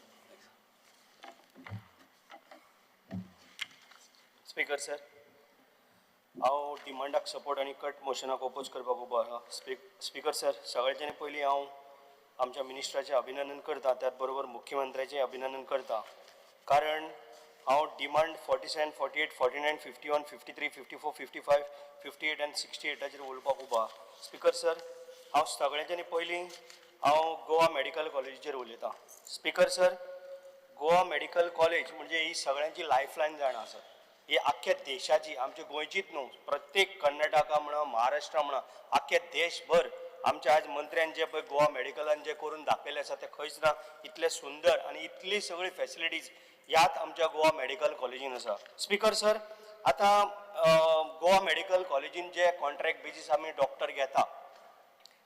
Speaker 16: Speaker sir, हांव डिमांडाक सपोर्ट आनी कट मोशनाक ओपोज करपाक उबो आसा. स्पिकर सर, सगळ्यांच्यानी पयलीं हांव आमच्या मिनिस्टराचें अभिनंदन करता, त्याच बरोबर मुख्यमंत्र्याचें अभिनंदन करता, कारण हांव डिमांड 47, 48, 49, 51, 53, 54, 55, 58 आनी 68 उलोवपाक उबो आसा. स्पिकर सर, हांव सगळ्यांच्यानी पयलीं हांव गोवा मेडिकल कॉलेजीचेर उलयतां. Speaker sir, Goa medical college म्हणजे ही सगळ्यांची लायफलायन जाणा आसा. ही आख्ख्या देशाची, आमच्या गोंयचीच न्हू, प्रत्येक कर्नाटका म्हणा, महाराष्ट्रा म्हणा, आख्ख्या देशभर आमच्या आज मंत्र्यान जे पळय गोवा मेडिकलान जे करून दाखयलें आसा तें खंयच ना. इतलें सुंदर आनी इतली सगळी फेसिलिटीज ह्याच आमच्या गोवा मेडिकल कॉलेजीन आसा. स्पिकर सर, आतां गोवा मेडिकल कॉलेजीन जे कॉन्ट्रॅक्ट बेजीस आमी डॉक्टर घेता,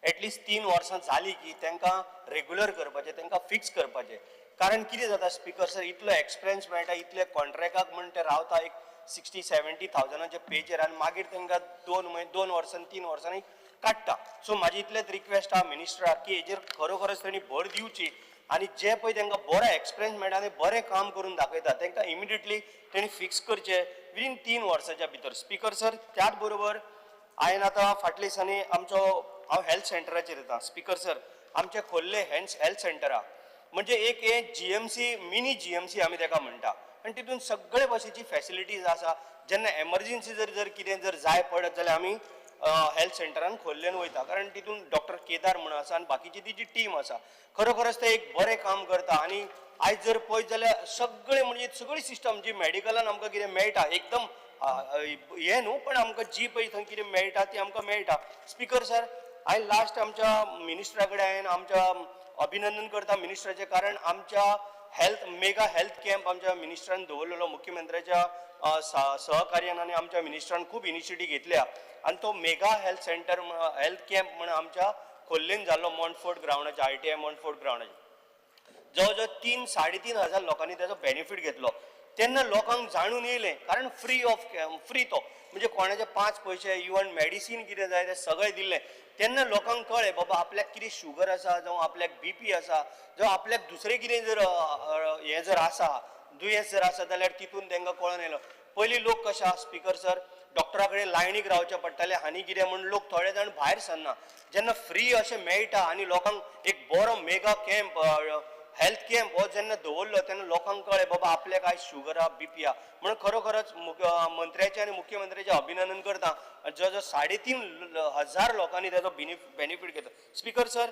Speaker 16: एटलिस्ट 3 वर्सां जालीं की तांकां रेगुलर करपाचें, तांकां फिक्स करपाचें. कारण कितें जाता स्पिकर सर, इतलो एक्सपिरियन्स मेळटा, इतले कॉन्ट्रॅक्टाक म्हण ते रावता एक 60-70 थावजंडाच्या पेचेर आनी मागीर तांकां 2 म्हयने 2 वर्सांनी 3 वर्सांनी काडटा. सो म्हाजी इतलेच रिक्वेस्ट आहा मिनिस्टराक की हेजेर खरोखरच तेणी भर दिवची आनी जे पळय तांकां बरो एक्सपिरियन्स मेळटा आनी बरें काम करून दाखयता तांकां इमिडिएटली तेणी फिक्स करचें विदीन 3 वर्साच्या भितर. स्पिकर सर, त्याच बरोबर हांवें आतां फाटल्या दिसांनी आमचो हांव हेल्थ सेंटराचेर येता. स्पिकर सर, आमचे खोर्ले हेल्थ सेंटर आहा. म्हणजे एक हे GMC, मिनी जीएमसी आमी तेका म्हणटा आनी तितून सगळे भाशेची फॅसिलिटीज आसा. जेन्ना एमर्जन्सी जर जर कितें जर जाय पडत जाल्यार आमी हेल्थ सेंटरान खोल्लेन वयता, कारण तितून डॉक्टर केदार म्हणून आसा आनी बाकीची तिची टीम आसा. खरोखरच ते एक बरें काम करता आनी आयज जर पळयत जाल्यार सगळें म्हणजे सगळी सिस्टम जी मेडिकलान आमकां कितें मेळटा एकदम हें न्हू, पण आमकां जी पळय थंय कितें मेळटा ती आमकां मेळटा. स्पिकर सर, हांवें लास्ट आमच्या मिनिस्टरा कडेन हांवें आमच्या अभिनंदन करता मिनिस्टराचें, कारण आमच्या हेल्थ मेगा हेल्थ कॅम्प आमच्या मिनिस्टरान दवरलेलो, मुख्यमंत्र्याच्या सहकार्यान आनी आमच्या मिनिस्टरान खूब इनिशिएटीव घेतल्या आनी तो mega health centre health camp म्हण आमच्या खोल्लेन जाल्लो मॉन्टफोर्ट ग्रावंडाचेर, आयटीआय मॉन्टफोर्ट ग्रावंडाचेर जवळ जवळ 3-3.5 हजार लोकांनी त्याचो बेनिफीट घेतलो. तेन्ना लोकांक जाणून येयलें, कारण फ्री ऑफ फ्री तो म्हणजे कोणाचे 5 पयशे इवन मेडिसीन कितें जाय तें सगळें दिल्लें. तेन्ना लोकांक कळ्ळें बाबा आपल्याक कितें शुगर आसा, जावं आपल्याक बीपी आसा, जावं आपल्याक दुसरें कितें जर हें जर आसा, दुयेंस जर आसा जाल्यार तितून तांकां कळोन येयलो. पयलीं लोक कशें आसा स्पिकर सर, डॉक्टरा कडेन लायनीक रावचें पडटालें आनी कितें म्हूण लोक थोडे जाण भायर सरना. जेन्ना फ्री अशें मेळटा आनी लोकांक एक बरो मेगा कॅम्प हेल्थ कॅम्प हो जेन्ना दवरलो तेन्ना लोकांक कळ्ळें बाबा आपल्याक आयज शुगर आहा, बीपी आहा. म्हणून खरोखरच मंत्र्याचें आनी मुख्यमंत्र्याचें अभिनंदन करता, जवळ जवळ 3.5 हजार लोकांनी ताचो बेनिफीट घेतलो. स्पिकर सर,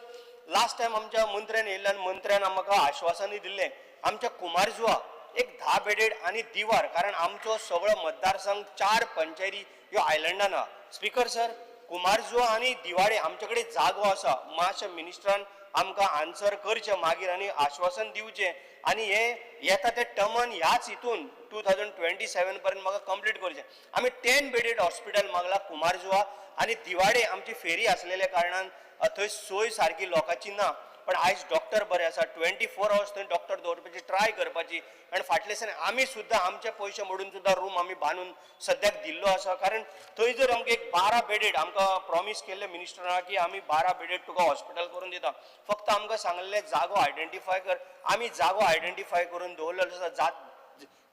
Speaker 16: लास्ट टायम आमच्या मंत्र्यान येयल्ले आनी मंत्र्यान आमकां आश्वासनूय दिल्लें आमच्या कुमारजुआ एक 10 बेडेड आनी दिवार, कारण आमचो सगळो मतदारसंघ 4 पंचायती ह्यो आयलंडान आहा. स्पिकर सर, कुमारजुआ आनी दिवाडे आमचे कडेन जागो आसा, मातशें मिनिस्टरान आमकां आन्सर करचें मागीर आनी आश्वासन दिवचें आनी हे येता ते टर्मान ह्याच हितून 2027 पर्यंत म्हाका कंप्लीट करचें. आमी 10 बेडेड हॉस्पिटल मागला कुमारजुआ आनी दिवाडे आमची फेरी आसलेल्या कारणान थंय सोय सारकी लोकांची ना, पण आयज डॉक्टर बरे आसा, 24 आवर्स थंय डॉक्टर दवरपाची ट्राय करपाची. आनी फाटल्या दिसांनी आमी सुद्दां आमचे पयशे मोडून सुद्दां रूम आमी बांदून सद्याक दिल्लो आसा, कारण थंय जर आमकां एक 12 बेडेड आमकां प्रॉमीस केल्लें मिनिस्टरान की आमी 12 बेडेड तुका हॉस्पिटल करून दिता, फक्त आमकां सांगलें जागो आयडेंटिफाय कर, आमी जागो आयडेंटिफाय करून दवरलेलो आसा,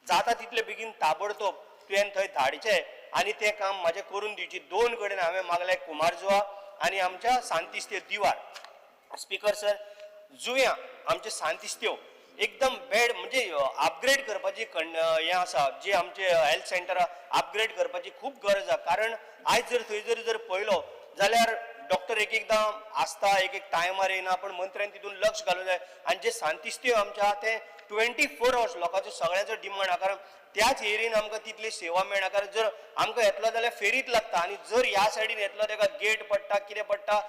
Speaker 16: जाता तितले बेगीन ताबडतोब तुवें थंय धाडचें आनी तें काम म्हाजें करून दिवचें. 2 कडेन हांवें मागलें, कुमारजुआ आनी आमच्या सांतिस्तेव दिवार. स्पिकर सर, जुंव्या आमचे सांतिस्तेव एकदम बेड म्हणजे अपग्रेड करपाची हें आसा, जी आमचे हेल्थ सेंटर अपग्रेड करपाची खूब गरज आसा, कारण आयज जर थंय जर जर पळयलो जाल्यार डॉक्टर एक एकदां आसता, एक एक टायमार येयना, पण मंत्र्यान तितून लक्ष घालूंक जाय. आनी जे सांतिस्तेव आमचे आहा ते 24 आवर्स लोकांचो सगळ्यांचो डिमांड आहा, कारण त्याच एरियेन आमकां तितली सेवा मेळना, कारण जर आमकां येतलो जाल्यार फेरीत लागता आनी जर ह्या सायडीन येतलो तेका गेट पडटा, कितें पडटा,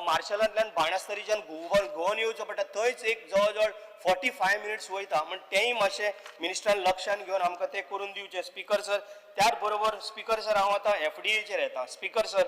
Speaker 16: मार्शलांतल्यान बाणस्तारीच्यान घुंवन येवचो पडटा, थंयच एक जवळ जवळ 45 मिनिट्स वयता. म्हण तेंय मातशें मिनिस्टरान लक्षान घेवन आमकां तें करून दिवचें. स्पिकर सर, त्याच बरोबर स्पिकर सर हांव आतां एफडीएचेर येता. स्पिकर सर,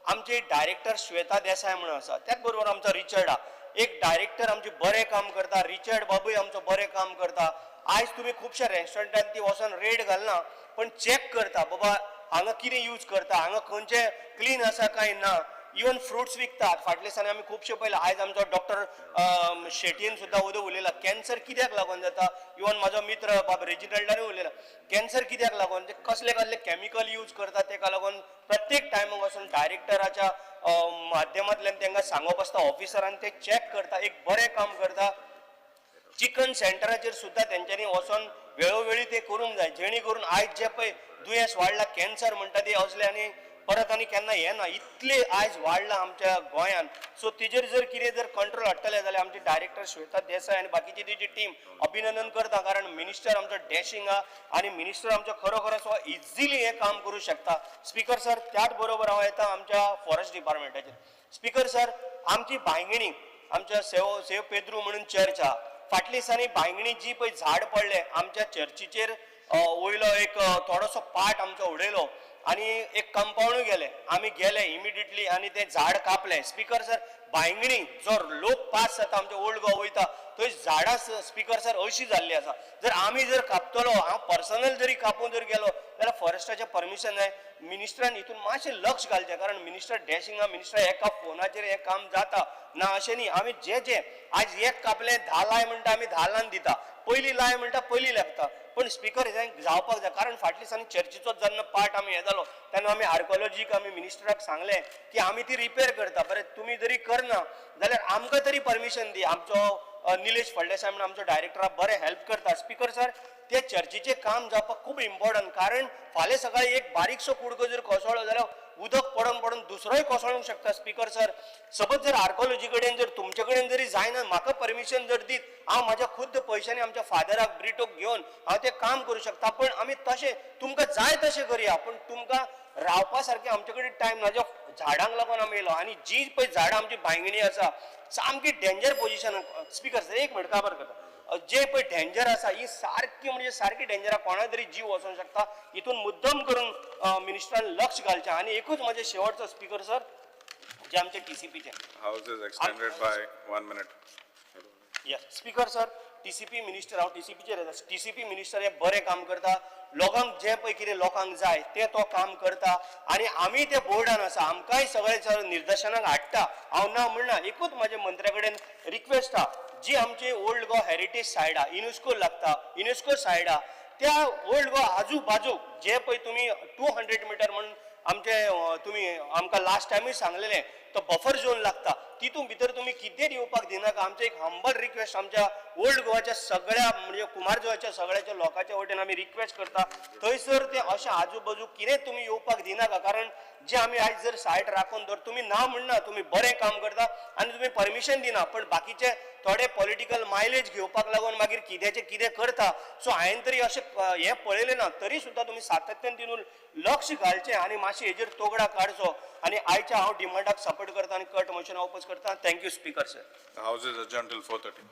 Speaker 16: आमचे डायरेक्टर श्वेता देसाय म्हणून आसा, त्याच बरोबर आमचो रिचर्ड आहा, एक डायरेक्टर आमचे बरें काम करता, रिचर्ड बाबूय आमचो बरें काम करता. आयज तुमी खुबश्या रेस्टॉरंटान ती वचोन रेड घालना, पण चॅक करता बाबा हांगा कितें यूज करता, हांगा खंयचें क्लीन आसा काय ना. इवन फ्रुट्स विकतात, फाटल्या दिसांनी आमी खुबशे पळयला. आयज आमचो डॉक्टर शेटयेन सुद्दां उदक उलयला, कॅन्सर कित्याक लागून जाता, इवन म्हाजो मित्र बाब रेजिनल्डानूय उलयला, कॅन्सर कित्याक लागून, ते कसले कसले कॅमिकल यूज करता, तेका लागून प्रत्येक टायमाक वचून डायरेक्टराच्या माध्यमांतल्यान तांकां सांगप आसता, ऑफिसरान ते चॅक करता, एक बरें काम करता. चिकन सेंटराचेर सुद्दां तेंच्यांनी वचोन वेळोवेळी ते करूंक जाय, जेणे करून आयज जे पळय दुयेंस वाडला, कॅन्सर म्हणटा ते असले आनी परत आनी केन्ना येना, इतले आयज वाडला आमच्या गोंयान. सो तेजेर जर कितें जर कंट्रोल हाडटले जाल्यार आमचे डायरेक्टर श्वेता देसाय आनी बाकीची तेजी टीम अभिनंदन करता, कारण मिनिस्टर आमचो डॅशिंग आहा आनी मिनिस्टर आमचो खरोखरच हो इजिली हें काम करूं शकता. स्पिकर सर, त्याच बरोबर हांव येता आमच्या फॉरेस्ट डिपार्टमेंटाचेर. स्पिकर सर, आमची बांयगिणी, आमच्या सेव पेद्रू म्हणून चर्च आहा, फाटल्या दिसांनी बांयगिणी जी पळय झाड पडलें आमच्या चर्चीचेर, वयलो एक थोडोसो पार्ट आमचो उडयलो आनी एक कंपावंडूय गेलें, आमी गेले इमिडिएटली आनी तें झाड कापलें. स्पिकर सर, बांयगिणी जो लोक पास जाता आमच्या ओल्ड गोवा वयता थंय झाडां स्पिकर सर अशी जाल्ली आसा, जर आमी जर कापतलो, हांव पर्सनल जरी कापून जर गेलो जाल्यार फॉरेस्टाचें परमिशन जाय. मिनिस्टरान हितून मातशें लक्ष घालचें, कारण मिनिस्टर डॅशिंग आहा, मिनिस्टर एका फोनाचेर हें काम जाता ना अशें न्ही. आमी जे जे आयज एक कापलें 10 लाय म्हणटा, आमी 10 लान दिता, पयली लाय म्हणटा पयली लागता, पण स्पिकर हें जावपाक जाय, कारण फाटल्या दिसांनी चर्चीचो जेन्ना पार्ट आमी हें जालो तेन्ना आमी आर्कोलॉजीक आमी मिनिस्टराक सांगलें की आमी ती रिपेर करता, बरें तुमी जरी करना जाल्यार आमकां तरी परमिशन दी, आमचो निलेश फळदेसाय म्हणून आमचो डायरेक्टर बरें हेल्प करता. स्पीकर सर, ते चर्चीचें काम जावपाक खूब इम्पॉर्टंट, कारण फाल्यां सकाळी एक बारीकसो कुडको जर कोसळ्ळो जाल्यार उदक पडोन पडोन दुसरोय कोसळूंक शकता. स्पीकर सर, सपोज जर आर्कोलॉजी कडेन जर तुमचे कडेन जरी जायना, म्हाका परमिशन जर दीत, हांव म्हाज्या खुद्द पयशांनी आमच्या फादराक ब्रिटोक घेवन हांव तें काम करूं शकता. पण आमी तशें तुमकां जाय तशें करया, पूण तुमकां रावपा सारकें आमचे कडेन टायम ना. ज्या झाडांक लागून आमी येयलो आनी जी पळय झाडां आमची बांयगिणी आसा सामकी डेंजर पोजिशन. स्पीकर सर, एक मिनट काबार करता. जे पळय डेंजर आसा ही सारकी म्हणजे सारकी डेंजर आसा, कोणा तरी जीव वचोंक शकता. हितून मुद्दम करून मिनिस्टरान लक्ष घालचें. आनी एकूच म्हाजें शेवटचो स्पीकर सर, जे आमचे टीसीपीचे
Speaker 14: House is extended by 1 minute.
Speaker 16: Yes speaker sir, TCP minister, हांव टीसीपीचेर येता. टीसीपी मिनिस्टर हे बरें काम करता, लोकांक जें पळय कितें लोकांक जाय तें तो काम करता आनी आमी ते बोर्डान आसा, आमकांय सगळें निर्दशनाक हाडटा. हांव ना म्हणना, एकूच म्हाजे मंत्र्या कडेन रिक्वेस्ट आहा, जी आमची ओल्ड गोवा हेरिटेज सायड आहा, युनेस्को लागता, युनेस्को सायड आहा, त्या ओल्ड गोवा आजू बाजूक जे पळय तुमी 200 मिटर म्हणून आमचे तुमी आमकां लास्ट टायमूय सांगलेलें, तो बफर झोन लागता, तितून भितर तुमी कितें येवपाक दिनाका. आमचें एक हंबल रिक्वेस्ट आमच्या ओल्ड गोवाच्या सगळ्या म्हणजे कुमारजुवाच्या सगळ्याच्या लोकांच्या वटेन आमी रिक्वेस्ट करता, थंयसर ते अशें आजू बाजू कितें तुमी येवपाक दिनाका. कारण जे आमी आयज जर सायट राखून दवर, तुमी ना म्हणना, तुमी बरें काम करता आनी तुमी परमिशन दिना, पण बाकीचे थोडे पॉलिटिकल मायलेज घेवपाक लागून मागीर कित्याचें कितें करता. सो हांवें तरी अशें हें पळयलें ना, तरी सुद्दां तुमी सातत्यान तितून लक्ष घालचें आनी मातशें हेजेर तोगडा काडचो. आनी आयच्या हांव डिमांडाक सपोर्ट करता आनी कट मोशनाक ओपोज करता. Thank you speaker sir.
Speaker 14: The House is adjourned till 4:30.